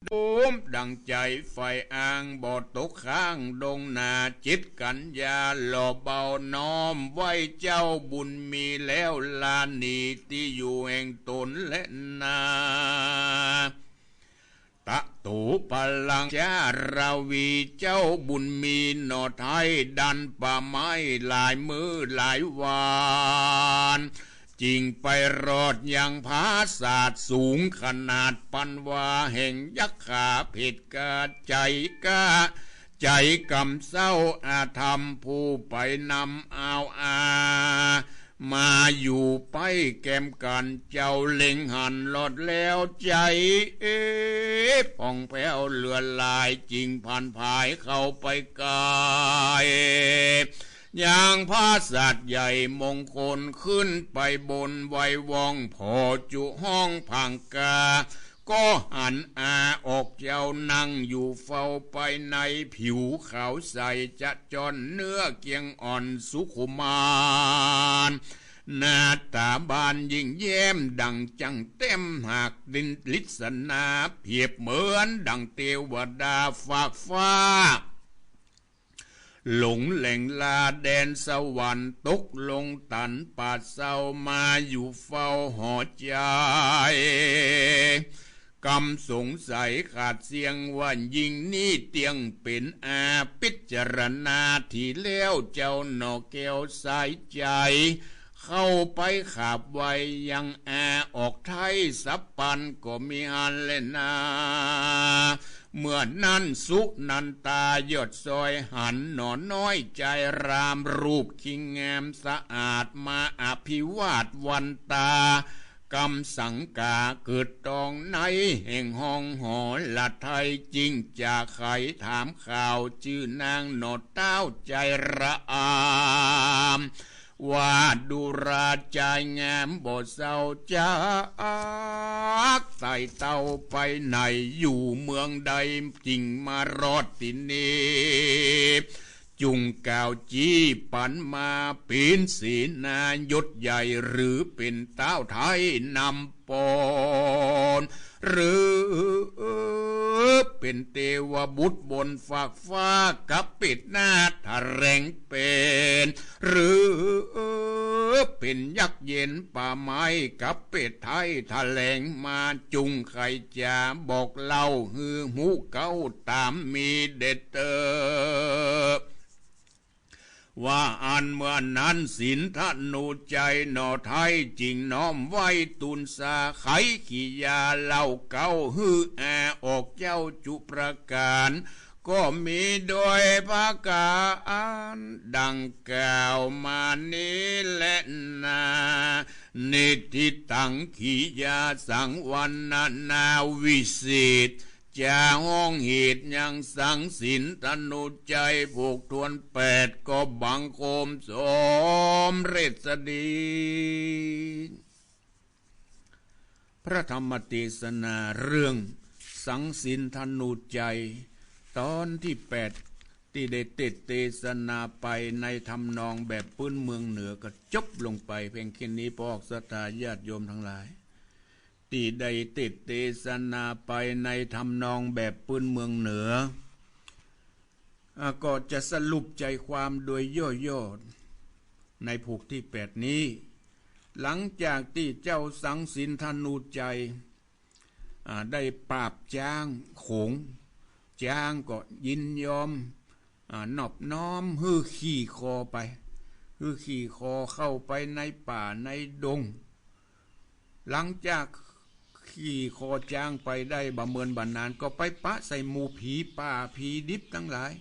โดมดั่งใจ๋ใฝ่อ้าง บ่ตกข้างดงนา จิตกัญญาหล่อเบาน้อมไหว้เจ้าบุญมีแล้ว ลาหนีตี้อยู่แห่งต๋นแลนา ตะโตปะลังจาราวี เจ้าบุญมีหน่อไท้ดันป่าไม้หลายมื้อหลายวาน จึงไปรอดยังผาสาทสูงขนาดปันวา แห่งยักขาเผดก๋า ใจ๋ก๋า ใจ๋กำเศร้าอาธรรมผู้ไปนำเอาอา มาอยู่ไปแกมกั๋น เจ้าเล็งหันลอดแล้ว ใจ๋ เอ๊ะ ผ่องแผ้วเหลือหลาย จึงผันผายเข้าไปไกล ยังผาสาทใหญ่มงคล ขึ้นไปบนไหว้วอง ผ่อจุฮ้องผางกา ก็หันอาออกเจ้า นั่งอยู่เฝ้าไปในผิวขาวใส จะจ้อนเนื้อเกียงอ่อนสุขุมาน หน้าต๋าบานยิ่งแย้ม ดั่งจั่งแต้มหากดินลิสนาเปรียบเหมือนดั่งเตวดาฟากฟ้า หลงแหล่งลาแดนสวรรค์ ตกลงตันป่าเศร้า มาอยู่เฝ้าหอใจ๋ กำสงสัยขาดเสี้ยง ว่าญิงนี้เตี้ยงเป๋นอา พิจารณาถี่แล้ว เจ้าหน่อแก้วสายใจ๋ เข้าไปขาบไหว้ยังอาออกไท้สับปันก็มีหั้นแลนา เมื่อนั้นสุนันตายอดซอยหันหนอน้อยใจ๋รามรูปขี้งามสะอาดมาอภิวาทวันตา กำสังกาเกิดตองในแห่งห้องหอละไทย จึงจะไขถามข่าวจื้อนางหนอเต้าใจ๋ราม ว่าดูราชายงามบ่เศร้าจัก ไต่เต้าไปไหนอยู่เมืองใด จึงมารอดตี้นี่ จุ่งกล่าวจี้ปันมา เป๋นเสนายศใหญ่หรือเป๋นเต้าไท้นำปอน หรือเป๋นเตวบุตรบนฟากฟ้า กะเป๋นหน้าแถลงเป๋น หรือเป๋นยักษ์เย็นป่าไม้ กะเป๋นไท้แถลงมา จุ่งใค่จะบอกเล่าหื้อฮู้เก๊าต๋ามมีเด็ดเตอ ว่าอันเมื่อนั้นสินธนูชัยหน่อไท้จึงน้อมไหว้ตูนสาไขขี้ยาเล่าเก๊าหื้ออาออกเจ้าจุประก๋าน ก็มีโดยประก๋านดังกล่าวมานี้แลนา นิทธิตัง ขี้ยาสังวรรณนาวิเศษ จะฮ้องเหตุยังสังสินธนูชัย ผูกถ้วนแปด ก็บังคมสมเร็จสดี พระธรรมเตสนาเรื่องสังสินธนูชัย ตอนตี้แปด ตี้ได้เตสน์เตสนาไปในทำนองแบบปื้นเมืองเหนือก็จบลงไปเพียงแค่นี้ ปอกศรัทธาญาติโยมตังหลาย ตี้ได้เตสน์เตสนาไปในทำนองแบบปื้นเมืองเหนือ อ่ะ ก็จะสรุปใจความโดยย่อๆ ในผูกตี้แปดนี้ หลังจากตี้เจ้าสังสินธนูชัย อ่า ได้ปราบจ๊างโขง จ๊างก็ยินยอม อ่า นอบน้อมหื้อขี่คอไป หื้อขี่คอเข้าไปในป่าในดง หลังจากขี่คอจ๊างไปได้บ่เมินบ่นาน ก็ไปปะใส่หมู่ผีป่าผีดิบตังหลาย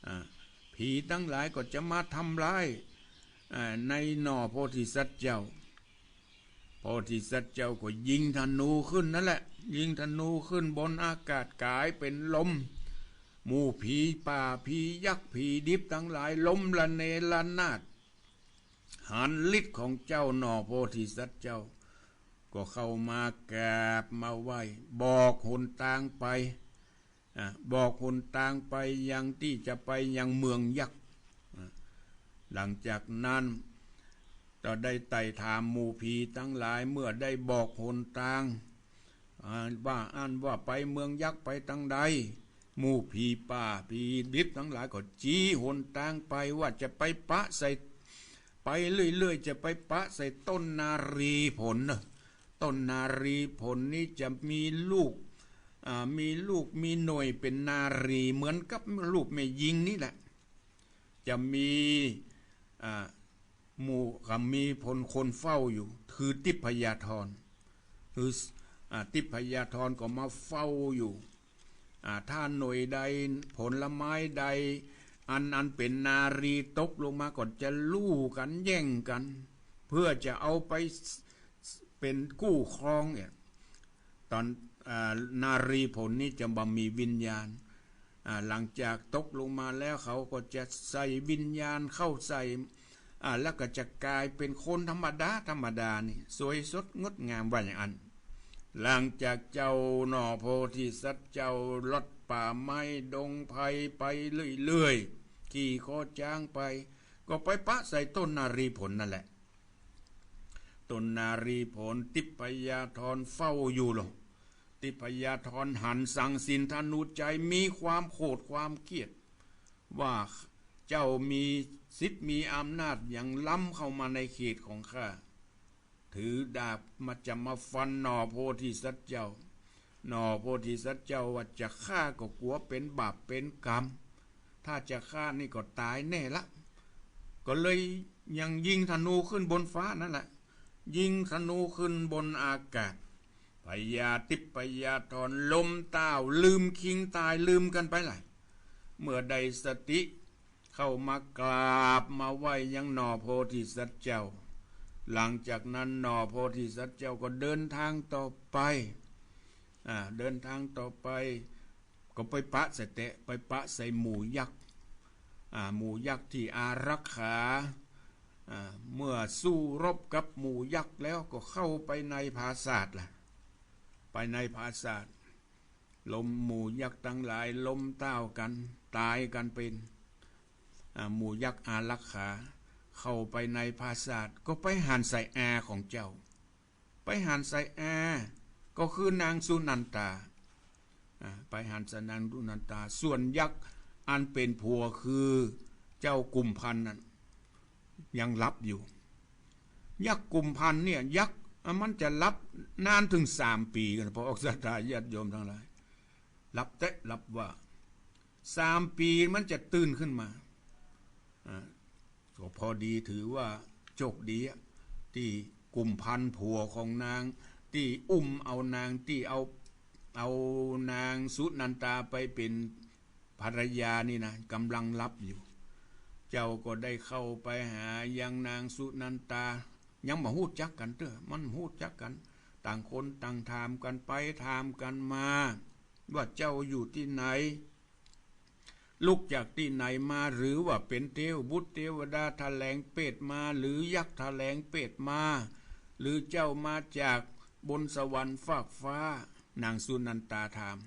อ่า ผีตังหลายก็จะมาทำร้าย อ่า ในหน่อโพธิสัตว์เจ้า โพธิสัตว์เจ้าก็ยิงธนูขึ้นนั่นแหละ ยิงธนูขึ้นบนอากาศก๋ายเป๋นลม หมู่ผีป่าผียักษ์ผีดิบตังหลายล้มระเนระนาด หันฤทธิ์ของเจ้าหน่อโพธิสัตว์เจ้า ก็เข้ามากราบมาไหว้ บอกหนตางไป อ่ะ บอกหนตางไปยังตี้จะไปยังเมืองยักษ์ อ่ะ หลังจากนั้นก็ได้ไต่ถามหมู่ผีตังหลาย เมื่อได้บอกหนตาง อ่า ว่าอั้นว่าไปเมืองยักษ์ไปตางใด หมู่ผีป่าผีดิบตังหลายก็ชี้หนตางไปว่าจะไปปะใส่ ไปเรื่อยๆ จะไปปะใส่ต้นนารีผลเนอะ ต้นนารีผลนี้จะมีลูก อ่า มีลูกมีหน่วยเป๋นนารีเหมือนกับลูกแม่ญิงนี่แหละ จะมี อ่า หมู่ ก็มีผลคนเฝ้าอยู่ คือทิพยธร คือ อ่า ทิพยธรก็มาเฝ้าอยู่ อ่า ถ้าหน่วยใดผลไม้ใด อัน อันเป๋นนารีตกลงมาก็จะลู่กั๋นแย่งกั๋น เพื่อจะเอาไปเป๋นคู่ครองเนี่ย ตอน อ่า นารีผลนี้จะบ่มีวิญญาณ อ่า หลังจากตกลงมาแล้วเขาก็จะใส่วิญญาณเข้าใส่ อ่า แล้วก็จะก๋ายเป๋นคนธรรมดาธรรมดานี่ สวยสดงดงามว่าอย่างนั้น หลังจากเจ้าหน่อโพธิสัตว์เจ้าลัดป่าไม้ดงไพรไปเรื่อยๆ ขี่คอจ๊างไป ก็ไปปะใส่ต้นนารีผลนั่นแหละ ต้นนารีผล ทิพยธรเฝ้าอยู่หรอก ทิพยธรหันสังสินธนูชัยมีความโขดความเคียด ว่าเจ้ามีสิทธิ์มีอำนาจหยังล้ำเข้ามาในเขตของข้า ถือดาบมาจะมาฟันหน่อโพธิสัตว์เจ้า หน่อโพธิสัตว์เจ้าว่าจะฆ่าก็กั๋วเป๋นบาปเป๋นกรรม ถ้าจะฆ่านี่ก็ต๋ายแน่ละ ก็เลย ยังยิงธนูขึ้นบนฟ้านั่นแหละ ยิงธนูขึ้นบนอากาศ พญาทิพยธรล้มต้าว ลืมคิงต๋าย ลืมกั๋นไปละ เมื่อได้สติ เข้ามากราบมาไหว้ยังหน่อโพธิสัตว์เจ้า หลังจากนั้นหน่อโพธิสัตว์เจ้าก็เดินทางต่อไป อ่า เดินทางต่อไป ก็ไปปะใส่แต๊ ไปปะใส่หมู่ยักษ์ อ่า หมู่ยักษ์ตี้อารักขา อ่า เมื่อสู้รบกับหมู่ยักษ์แล้วก็เข้าไปในผาสาทละ ไปในผาสาท ล้ม หมู่ยักษ์ตังหลายล้มต้าวกั๋น ต๋ายกั๋นเป๋น อ่า หมู่ยักษ์อารักขา เข้าไปในผาสาท ก็ไปหันใส่อาของเจ้า ไปหันใส่อา ก็คือนางสุนันทา อ่า ไปหันใส่นางสุนันทา ส่วนยักษ์อันเป๋นผัวคือเจ้ากุมภัณฑ์นั้น ยังหลับอยู่ ยักษ์กุมภัณฑ์เนี่ย ยักษ์ อ่ะ มันจะหลับนานเถิงสามปี๋กั๋น พระศาสดาญาติโยมตังหลาย หลับแต๊หลับว่า สามปี๋มันจะตื่นขึ้นมา อ่า ก็พอดีถือว่าโชคดีอะ ตี้กุมภัณฑ์ผัวของนาง ตี้อุ้มเอานาง ตี้เอา เอานางสุนันทาไปเป๋นภรรยานี่นะ ก่ำลังหลับอยู่ เจ้าก็ได้เข้าไปหายังนางสุนันทา ยังบ่ฮู้จักกั๋นเตื้อ มันฮู้จักกั๋น ต่างคนต่างถามกั๋นไปถามกั๋นมา ว่าเจ้าอยู่ตี้ไหน ลุกจากตี้ไหนมา หรือว่าเป๋นเทวบุตรเทวดาแถลงเปตมา หรือยักษ์แถลงเปตมา หรือเจ้ามาจากบนสวรรค์ฟากฟ้า นางสุนันทาถาม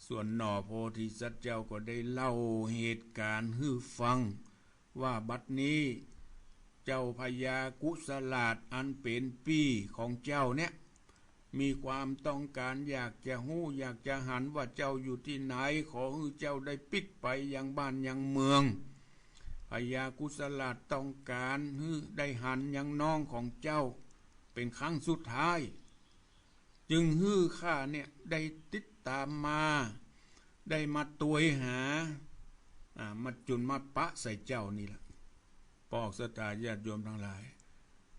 ส่วนหน่อโพธิสัตว์เจ้าก็ได้เล่าเหตุก๋ารณ์หื้อฟัง ว่าบัดนี้เจ้าพญากุสลาดอันเป๋นปี้ของเจ้าเนี่ย มีความต้องก๋ารอยากจะฮู้อยากจะหันว่าเจ้าอยู่ตี้ไหน ขอหื้อเจ้าได้ปิ๊กไปยังบ้านยังเมือง พญากุสลาดต้องก๋ารหื้อได้หันยังน้องของเจ้าเป๋นครั้งสุดท้าย จึงหื้อข้าเนี่ยได้ติดต๋ามมา ได้มาตวยหา อ่า มาจุ่นมาปะใส่เจ้านี่ละ พระศาสดาญาติโยมตังหลาย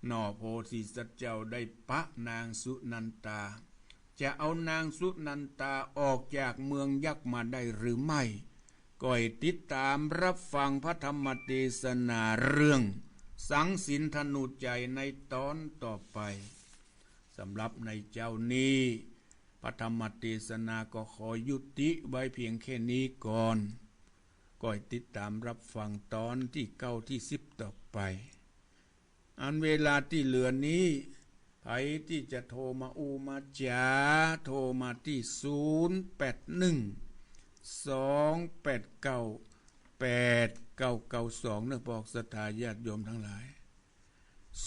หน่อโพธิสัตว์เจ้าได้ปะนางสุนันทา จะเอานางสุนันทาออกจากเมืองยักษ์มาได้หรือไม่ ก็ให้ติดต๋ามรับฟังพระธรรมเตสนาเรื่องสังสินธนูชัยในต๋อนต่อไป สำหรับในเจ๊านี้ พระธรรมเตสนาก็ขอยุติไว้เพียงแค่นี้ก่อน ก็ให้ติดต๋ามรับฟังต๋อนตี้เก้าตี้สิบต่อไป อันเวลาตี้เหลือนี้ ใผตี้จะโทรมาอู้มาจ๋า โทรมาตี้ ศูนย์ แปด หนึ่ง สอง แปด เก้า แปด เก้า เก้า สอง เน่อ พระศาสดาญาติโยมตังหลาย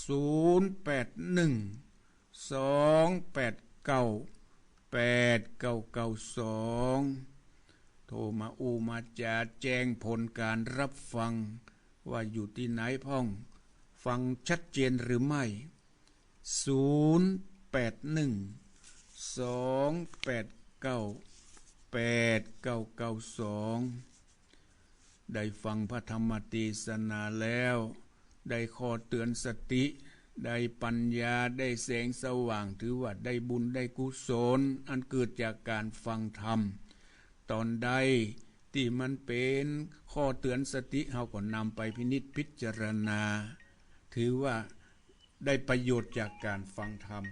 ศูนย์ แปด หนึ่ง สอง แปด เก้า แปด เก้า เก้า สอง โทรมาอู้มาจ๋าแจ้งผลก๋ารรับฟัง ว่าอยู่ตี้ไหนพ่อง ฟังชัดเจนหรือไม่ ศูนย์ แปด หนึ่ง สอง แปด เก้า แปด เก้า เก้า สอง ได้ฟังพระธรรมเตสนาแล้ว ได้ข้อเตื๋อนสติ ได้ปัญญา ได้แสงสว่าง ถือว่าได้บุญได้กุศล อันเกิดจากก๋านฟังธรรม ต๋อนใดตี้มันเป๋นข้อเตื๋อนสติ เฮาก็นำไปพินิจพิจารณา ถือว่าได้ประโยชน์จากก๋านฟังธรรม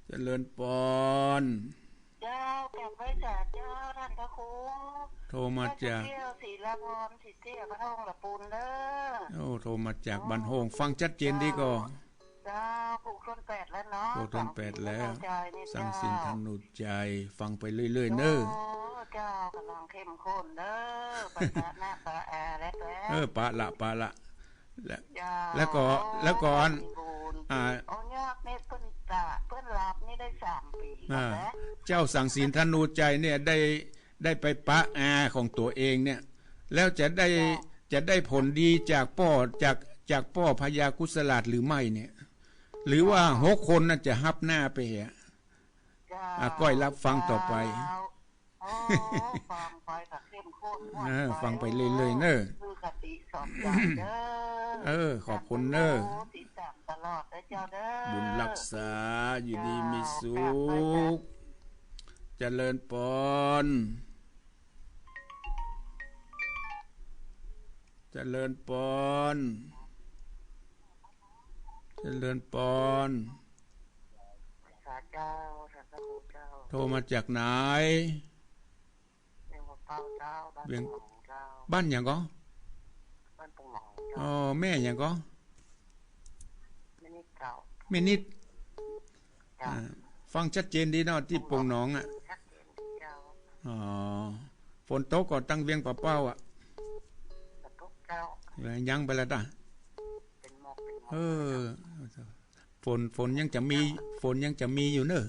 เจริญปอน เจ้า กราบไหว้สาเจ้าท่านพระครู โทรมาจาก เจ้าเตี้ยว ศรีลาพร ศรีเตี้ย บ้านโฮ่ง ละปูนเด้อ โอ้ โทรมาจากบ้านโฮ่ง ฟังชัดเจนดีก่อ เจ้า ผูกต้นแปดแล้วเนาะ ผูกต้นแปดแล้ว สังสินธนูชัยนี่ สังสินธนูชัย ฟังไปเรื่อยๆ เน่อ โอ้ เจ้า ก๋ำลังเข้มข้นเด้อ ปะปะนะปะอาแล้วแหละ เออ ปะละ ปะละ และ เจ้า แล้วก็ แล้วก็อัน บุญ อ่า โอ้ ยากนี่เปิ้นตะ เปิ้นหลับนี่ได้สามปี๋ อ่า แล้วแหละ เจ้าสังสินธนูชัยเนี่ยได้ ได้ไปปะอาของตั๋วเองเนี่ย แล้วจะได้ เจ้า จะได้ผลดีจากป้อ จาก จากป้อพญากุสลาดหรือไม่เนี่ย หรือว่า เจ้า หกคนน่ะจะฮับหน้าไปเหอะ เจ้า อ่ะ ก้อยรับฟังต่อไป เจ้า โอ้ ฟัง คอยกะเข้มข้น เออ ฟังไปเรื่อยๆ เน่อ คือคติสอนใจเน่อ เออ ขอบคุณเน่อ ติดตามตลอดเน่อเจ้าเน่อ บุญรักษา อยู่ดีมีสุข เจริญปอน เจริญปอน เจริญปอน สาเจ้า ท่านพระครูเจ้า โทรมาจากไหน เวียงป่าเป้าเจ้า บ้าน เวียง ปงหนองเจ้า บ้านหยังก่อ บ้านปงหนองเจ้า อ๋อ แม่หยังก่อ แม่นิดเจ้า แม่นิด เจ้า อ่า ฟังชัดเจนดีเนาะ ตี้ปงหนองอะ ชัดเจนดีเจ้า อ๋อ ฝนตกก่อตังเวียงป่าเป้าอะ ฝนตกเจ้า ยังไปละตา เป็นหมอก เป็นหมอก เออ เจ้า ฝน ฝนยังจะมี ฝนยังจะมีอยู่เน่อ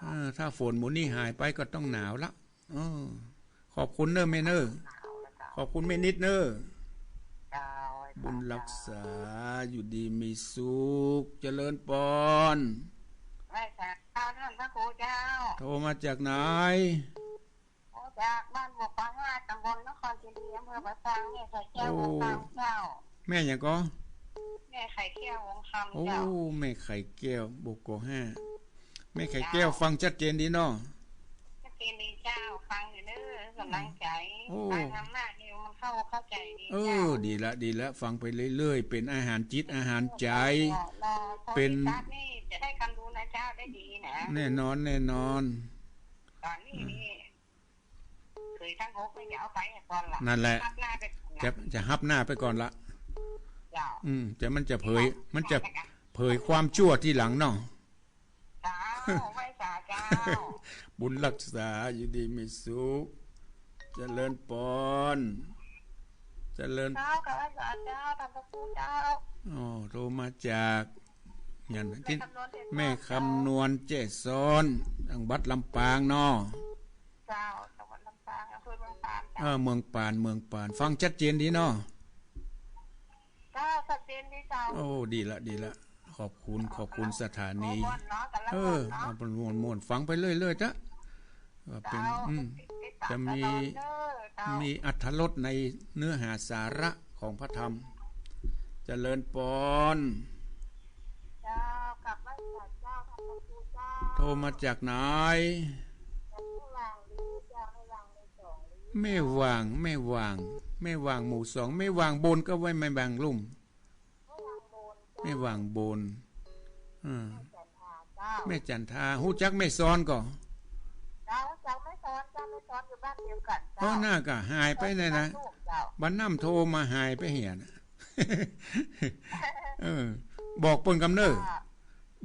เออ ถ้าฝนหมู่นี้หายไปก็ต้องหนาวละ เออ ขอบคุณเน่อแม่เน่อ ขอบคุณแม่นิดเน่อ บุญรักษา อยู่ดีมีสุข เจริญปอน ไหว้สาเจ้า ท่านพระครูเจ้า โทรมาจากไหน โอ้ จากบ้านบวกปาห้า ตำบลนครเจดีย์ อำเภอป่าซาง แม่ไข่แก้ว โอ้ วงศ์คำเจ้า แม่หยังก่อ แม่ไข่แก้ว วงศ์คำ โอ้ เจ้า แม่ไข่แก้ว บกห้า แม่ไข่แก้ว เจ้า ฟังชัดเจนดีเนาะ ชัดเจนดีเจ้า ฟังอยู่เน่อ กำลังใจ โอ้ ฟังธรรมะนี่มันเข้า เข้าใจดี เออ เจ้า ดีละ ดีละ ฟังไปเรื่อยๆ เป็นอาหารจิตอาหารใจ รอ รอ เป็น โพธิสัตว์นี่จะได้ความรู้นะเจ้า ได้ดีนะ แน่นอน แน่นอน ตอนนี้นี่ เขยทั้งหกนี่จะเอาไปก่อนละ นั่นแหละ ฮับหน้าไปก่อนละ จะ จะฮับหน้าไปก่อนละ เจ้า อืม แต่มันจะเผย มันจะเผยความชั่วทีหลังเนาะ เจ้า ไหว้สาเจ้า บุญรักษา อยู่ดีมีสุข เจริญปอน เจริญ เจ้า กราบไหว้สาเจ้า ท่านพระครูเจ้า อ๋อ โทรมาจาก อย่างที่ แม่คำนวณ แม่คำนวณ เจ้า แจ้ซ้อน จังหวัดลำปางเนาะ เจ้า จังหวัดลำปาง อำเภอเมืองปาน เจ้า เออ เมืองปาน เมืองปาน ฟังชัดเจนดีเนาะ เจ้า ชัดเจนดีเจ้า โอ้ ดีละ ดีละ ขอบคุณ ขอบคุณสถานี ม่วนๆ เนาะ แต่ละ เออ ม่วนๆ เนาะ เอาเป็นม่วนๆ ฟังไปเรื่อยๆ เถอะ ว่าเป็น เจ้า อืม ติดตาม จะมี ตลอดเด้อเจ้า มีอรรถรสในเนื้อหาสาระของพระธรรม เจริญปอน เจ้า กราบไหว้สาเจ้า ท่านพระครูเจ้า โทรมาจากไหน จากแม่หว่างหรือเจ้า แม่หว่างหรือสองหรือ แม่หว่าง แม่หว่าง แม่หว่างหมู่สอง แม่หว่างบนก็ว่าแม่หว่างลุ่ม แม่หว่างบน แม่หว่างบน อ่า แม่จันทาเจ้า แม่จันทา ฮู้จักแม่ซ้อนก่อ เจ้า ฮู้จักแม่ซ้อนเจ้า แม่ซ้อนอยู่บ้านเดียวกั๋นเจ้า โอ้ น่าก็หายไปไหนนะ บ้านลูกเจ้า บ้านน้ำโทรมาหายไปเหียนะ เออ บอกเปิ้นกำเน่อ ค่ะ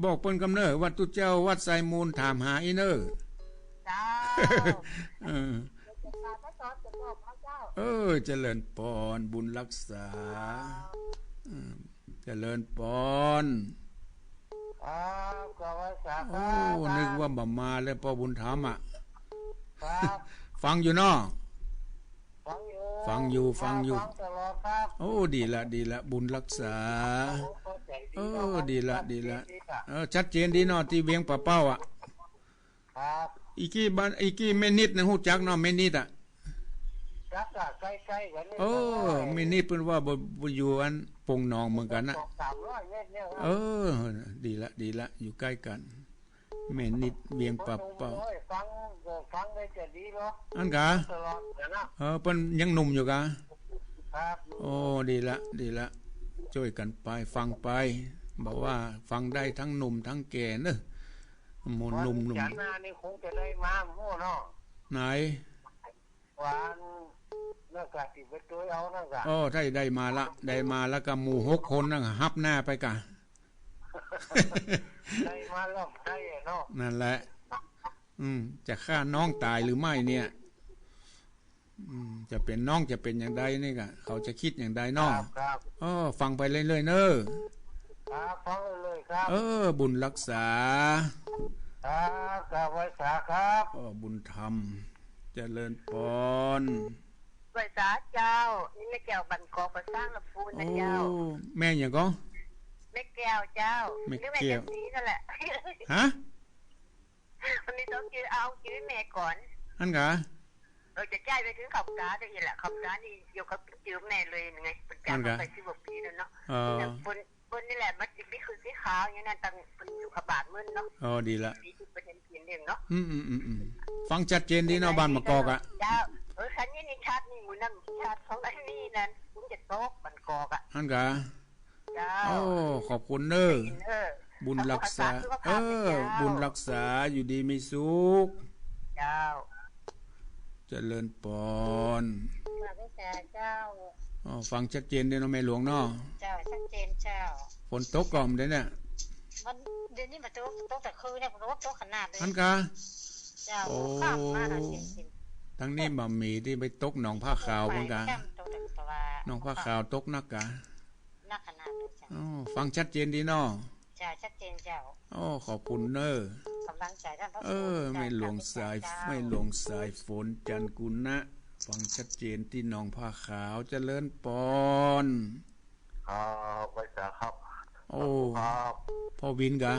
บอกเปิ้นกำเน่อ วัดตุ๊เจ้า วัดไซมูล ถามหาอี้เน่อ เจ้า เออ เดี๋ยวจะพาแม่ซ้อนไปบอกนะเจ้า เออ เจริญปอน บุญรักษา เจ้า เออ เจริญปอน ครับ กราบไหว้สา โอ้ ครับ นึกว่าบ่มาแล้ว ป้อบุญธรรมอะ ครับ ฟังอยู่เนาะ ฟังอยู่ ฟังอยู่ ฟังอยู่ ฟังตลอดครับ โอ้ ดีละ ดีละ บุญรักษา โอ้ เข้าใจดี เออ เนาะ ดีละ ชัดเจน ดีละ ดีละ เออ ชัดเจนดีเนาะ ตี้เวียงป่าเป้าอะ ครับ อีกี้บ้าน อีกี้แม่นิดนะ ฮู้จักเนาะ แม่นิดอะ จักอะ ใก้ๆ กั๋นนี่ เออ แม่นิดเปิ้นว่าบ่ บ่อยู่อันปงหนองเหมือนกั๋นนะ สองสามร้อยเมตรเนี่ยครับ เออ ดีละ ดีละ อยู่ใก้กั๋น แม่นิดเวียงป่าเป้า โอ้ย ฟัง ฟังได้จะดีเนาะ อั้นกา ตลอดเลยนะ เออ เปิ้นยังหนุ่มอยู่กา ครับ โอ้ ดีละ ดีละ จ้วยกั๋นไป ฟังไป บ่ว่าฟังได้ทั้งหนุ่มทั้งแก่เนอะ หมู่หนุ่มๆ วันจันทร์หน้านี่คงจะได้มา หมู่เนาะ ไหน วัน นั่นกะ ติดไปตัวเอานั่นกะ โอ้ ได้ ได้มาละ ได้มาละกะ หมู่หกคนนั่นกะ ฮับหน้าไปกะ ได้มาแล้ว ได้เนาะ นั่นแหละ อืม จะฆ่าน้องต๋ายหรือไม่เนี่ย อืม จะเป๋นน้องจะเป๋นอย่างใดนี่กะ เขาจะกึ๊ดอย่างใดเนาะ ครับ ครับ เออ ฟังไปเรื่อยๆ เน่อ ครับ ฟังเรื่อยๆ ครับ เออ บุญรักษา ครับ กราบไหว้สาครับ เออ บุญธรรม เจริญปอน ไหว้สาเจ้า นี่แม่แก้วบ้านกอกป่าซางลำพูนนะเจ้า โอ้ แม่หยังก่อ แม่แก้วเจ้า แม่แก้ว หรือแม่แก้วศรีนั่นแหละ ฮะ มันมีสองจื้อ เอาจื้อแม่ก่อน อั้นกา เออ จะใจ๊ไปเถิงเขาพรรษาได้อีกแหละ เขาพรรษานี่เดี๋ยวก็ปิดเทอมแน่เลยไง เปิ้นจัด อั้นกะ ไปสิบกว่าปี๋แล้วเนาะ เออ เปิ้น เปิ้นนี่แหละ มันจะมีคือสีขาวอย่างนั้น ตั้งเปิ้นอยู่กับบ้านเปิ้นเนาะ อ๋อ ดีละ มีที่เปิ้นเห็นเขียนเองเนาะ อืม อืม อืม อืม ฟังชัดเจนดีเนาะ บ้านมะกอกอะ เจ้า เออ คันนี้นี่ชัดนี่ หมู่นั้นชัด ของอันนี้นั่น ฝนจะตกบ้านกอกอะ อั้นกะ เจ้า โอ้ ขอบคุณเน้อ เออ บุญรักษา ขอบคุณ เออ เจ้า บุญรักษา อยู่ดีมีสุข เจ้า เจริญปอน มาด้วยจ้าเจ้า อ๋อ ฟังชัดเจนดีเนาะแม่หลวงเนาะ เจ้า ชัดเจนเจ้า ฝนตกก่อนเดี๋ยวเนี่ย มัน เดี๋ยวนี้มาตก ตกแต่คืนเนี่ย ฝนตกขนาดเลย อั้นกะ เจ้า โอ้ ข้ามมาหาเสียงสิน ทางนี้บ่มี ตี้ไปตกหนองผ้าขาวพุ้นกะ ไปข้ามตกแต่ตัว หนองผ้าขาวตกนักกะ นักขนาดเลยเจ้า อ๋อ ฟังชัดเจนดีเนาะ เจ้า ชัดเจนเจ้า อ๋อ ขอบคุณเน้อ กำลังใจ๋ต้านพระสงฆ์ เออ เจ้า แม่หลวงสาย เจ้า แม่หลวงสายฝน จันทร์กุณะ ฟังชัดเจนตี้หนองผ้าขาว เจริญปอน ครับ ไหว้สาครับ โอ้ ครับ พ่อวินกะ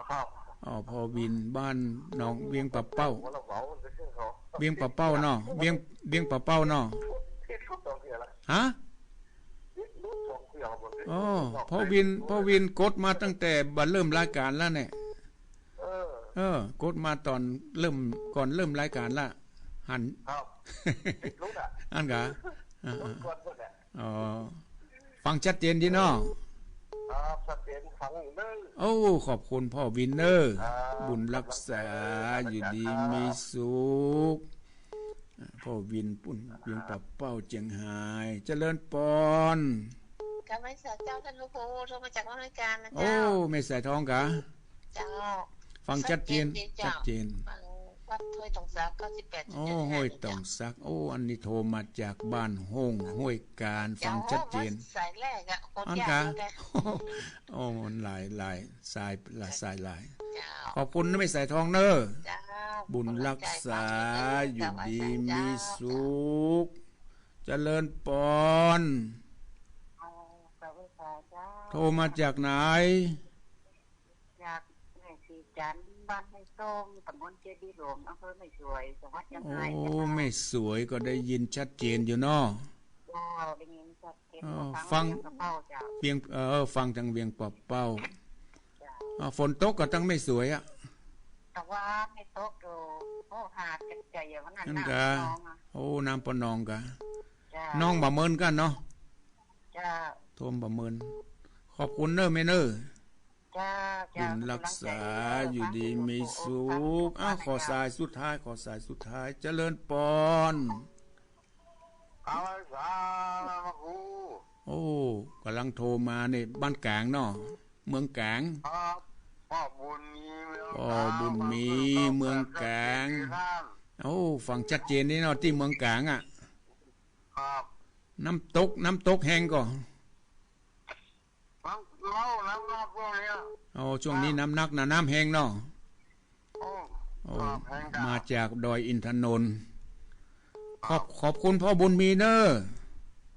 ครับ อ๋อ พ่อวิน บ้านหนองเวียงป่าเป้า หัวละเหวาเลยเขา เวียงป่าเป้าเนาะ เวียง เวียงป่าเป้าเนาะ ผิดทุกสองเทื่อละ ฮะ อ๋อ พ่อวิน พ่อวินกดมาตั้งแต่บ่เริ่มรายก๋านแล้วเนี่ย เออ เออ กดมาต๋อนเริ่ม ก่อนเริ่มรายก๋านละ หัน ครับ ติดหลุดอะ อั้นกะ อ่า หลุดก่อนหมดอะ อ๋อ ฟังชัดเจนดีเนาะ ครับ ชัดเจน ฟังอยู่เน้อ โอ้ ขอบคุณพ่อวินเน้อ ครับ บุญรักษา กำลังใจ๋เน้อ อยู่ดีมีสุข อ่า พ่อวินปุ้น เวียงป่าเป้า เจียงฮาย เจริญปอน กราบไหว้สาเจ้าต้านพระครู โทรมาจากอเมริกานะเจ้า โอ้ แม่สายทองกะ เจ้า ฟังชัดเจน ชัดเจนดีเจ้า ชัดเจน ฟังวัดห้วยตองสัก เก้าสิบแปดจุดเจ็ด โอ้ ห้วยตองสัก โอ้ อันนี้โทรมาจากบ้านห้ง ห้วยกาญ ฟังชัดเจน เจ้า สายแรกอะ คน อั้นกะ ยากเลย โอ้ มันหลาย หลาย สายละ สายหลาย เจ้า ขอบคุณนะแม่สายทองเน้อ เจ้า บุญรักษา กำลังใจ๋ อยู่ดีมีสุข เจริญปอน อ๋อ กราบไหว้สาเจ้า โทรมาจากไหน จากแม่ศรีจันทร์ บ้านห้วยส้ม ตำบลเจดีย์หลวง อำเภอแม่สวย จังหวัดเจียงฮาย โอ้ เจ้า แม่สวยก็ได้ยินชัดเจนอยู่เนาะ เจ้า ได้ยินชัดเจน อ๋อ ฟัง ฟังเวียงป่าเป้าเจ้า เวียง เออ ฟังตางเวียงป่าเป้า เจ้า อ่า ฝนตกกะตางแม่สวยอะ ตะวานนี่ตกอยู่ โอ้ หาดใหญ่ๆ อย่างนั้น อั้นกะ น้ำปะนองอะ โอ้ น้ำปะนองกะ เจ้า น้องบ่าเมินกั๋นเนาะ เจ้า ท่วมบ่าเมิน ขอบคุณเน้อแม่เน้อ เจ้า เจ้า บุญรักษา กำลังใจ๋ อยู่ดีมีสุข อ้าว ขอสายสุดท้าย ขอสายสุดท้าย เจริญปอน กราบไหว้สาพระครู โอ้ ก๋ำลังโทรมาเนี่ย บ้านก๋างเนาะ เมืองก๋าง ครับ พ่อบุญมี เมืองก๋าง พ่อบุญมี เมืองก๋าง โอ้ ฟังชัดเจนดีเนาะ ตี้เมืองก๋างอะ ครับ น้ำตก น้ำตกแฮงก่อ น้ำเล่า น้ำหนักพวกเนี้ย โอ้ ช่วงนี้ ครับ น้ำหนักนะ น้ำแฮงเนาะ โอ้ โอ้ ครับ แฮงกะ มาจากดอยอินทนนท์ ขอบ ครับ ขอบคุณพ่อบุญมีเน้อ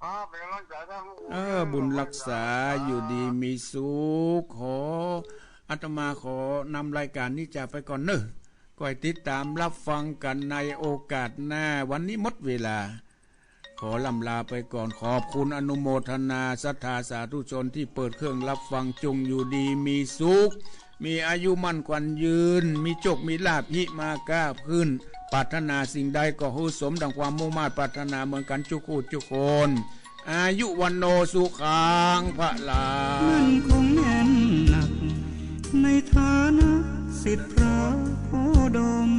ครับ เป็นกำลังใจ๋ต้านพระครู เออ บุญรักษา ครับ อยู่ดีมีสุข ขอ อาตมาขอนำรายก๋านนี้จากไปก่อนเน้อ ก้อยติดต๋ามรับฟังกั๋นในโอกาสหน้า วันนี้หมดเวลา ขอล่ำลาไปก่อน ขอบคุณอนุโมทนาศรัทธาสาธุชนตี้เปิดเครื่องรับฟัง จงอยู่ดีมีสุข มีอายุมั่นขวัญยืน มีโชคมีลาภ หิมาก้าบขึ้น ปรารถนาสิ่งใดก็หื้อสมดังความมุ่งมาดปรารถนาเหมือนกั๋นจุกคู่จุกคน อายุวัณโณสุขังพลัง มั่นคงแน่นหนัก ในฐานะศิษย์พระโคดม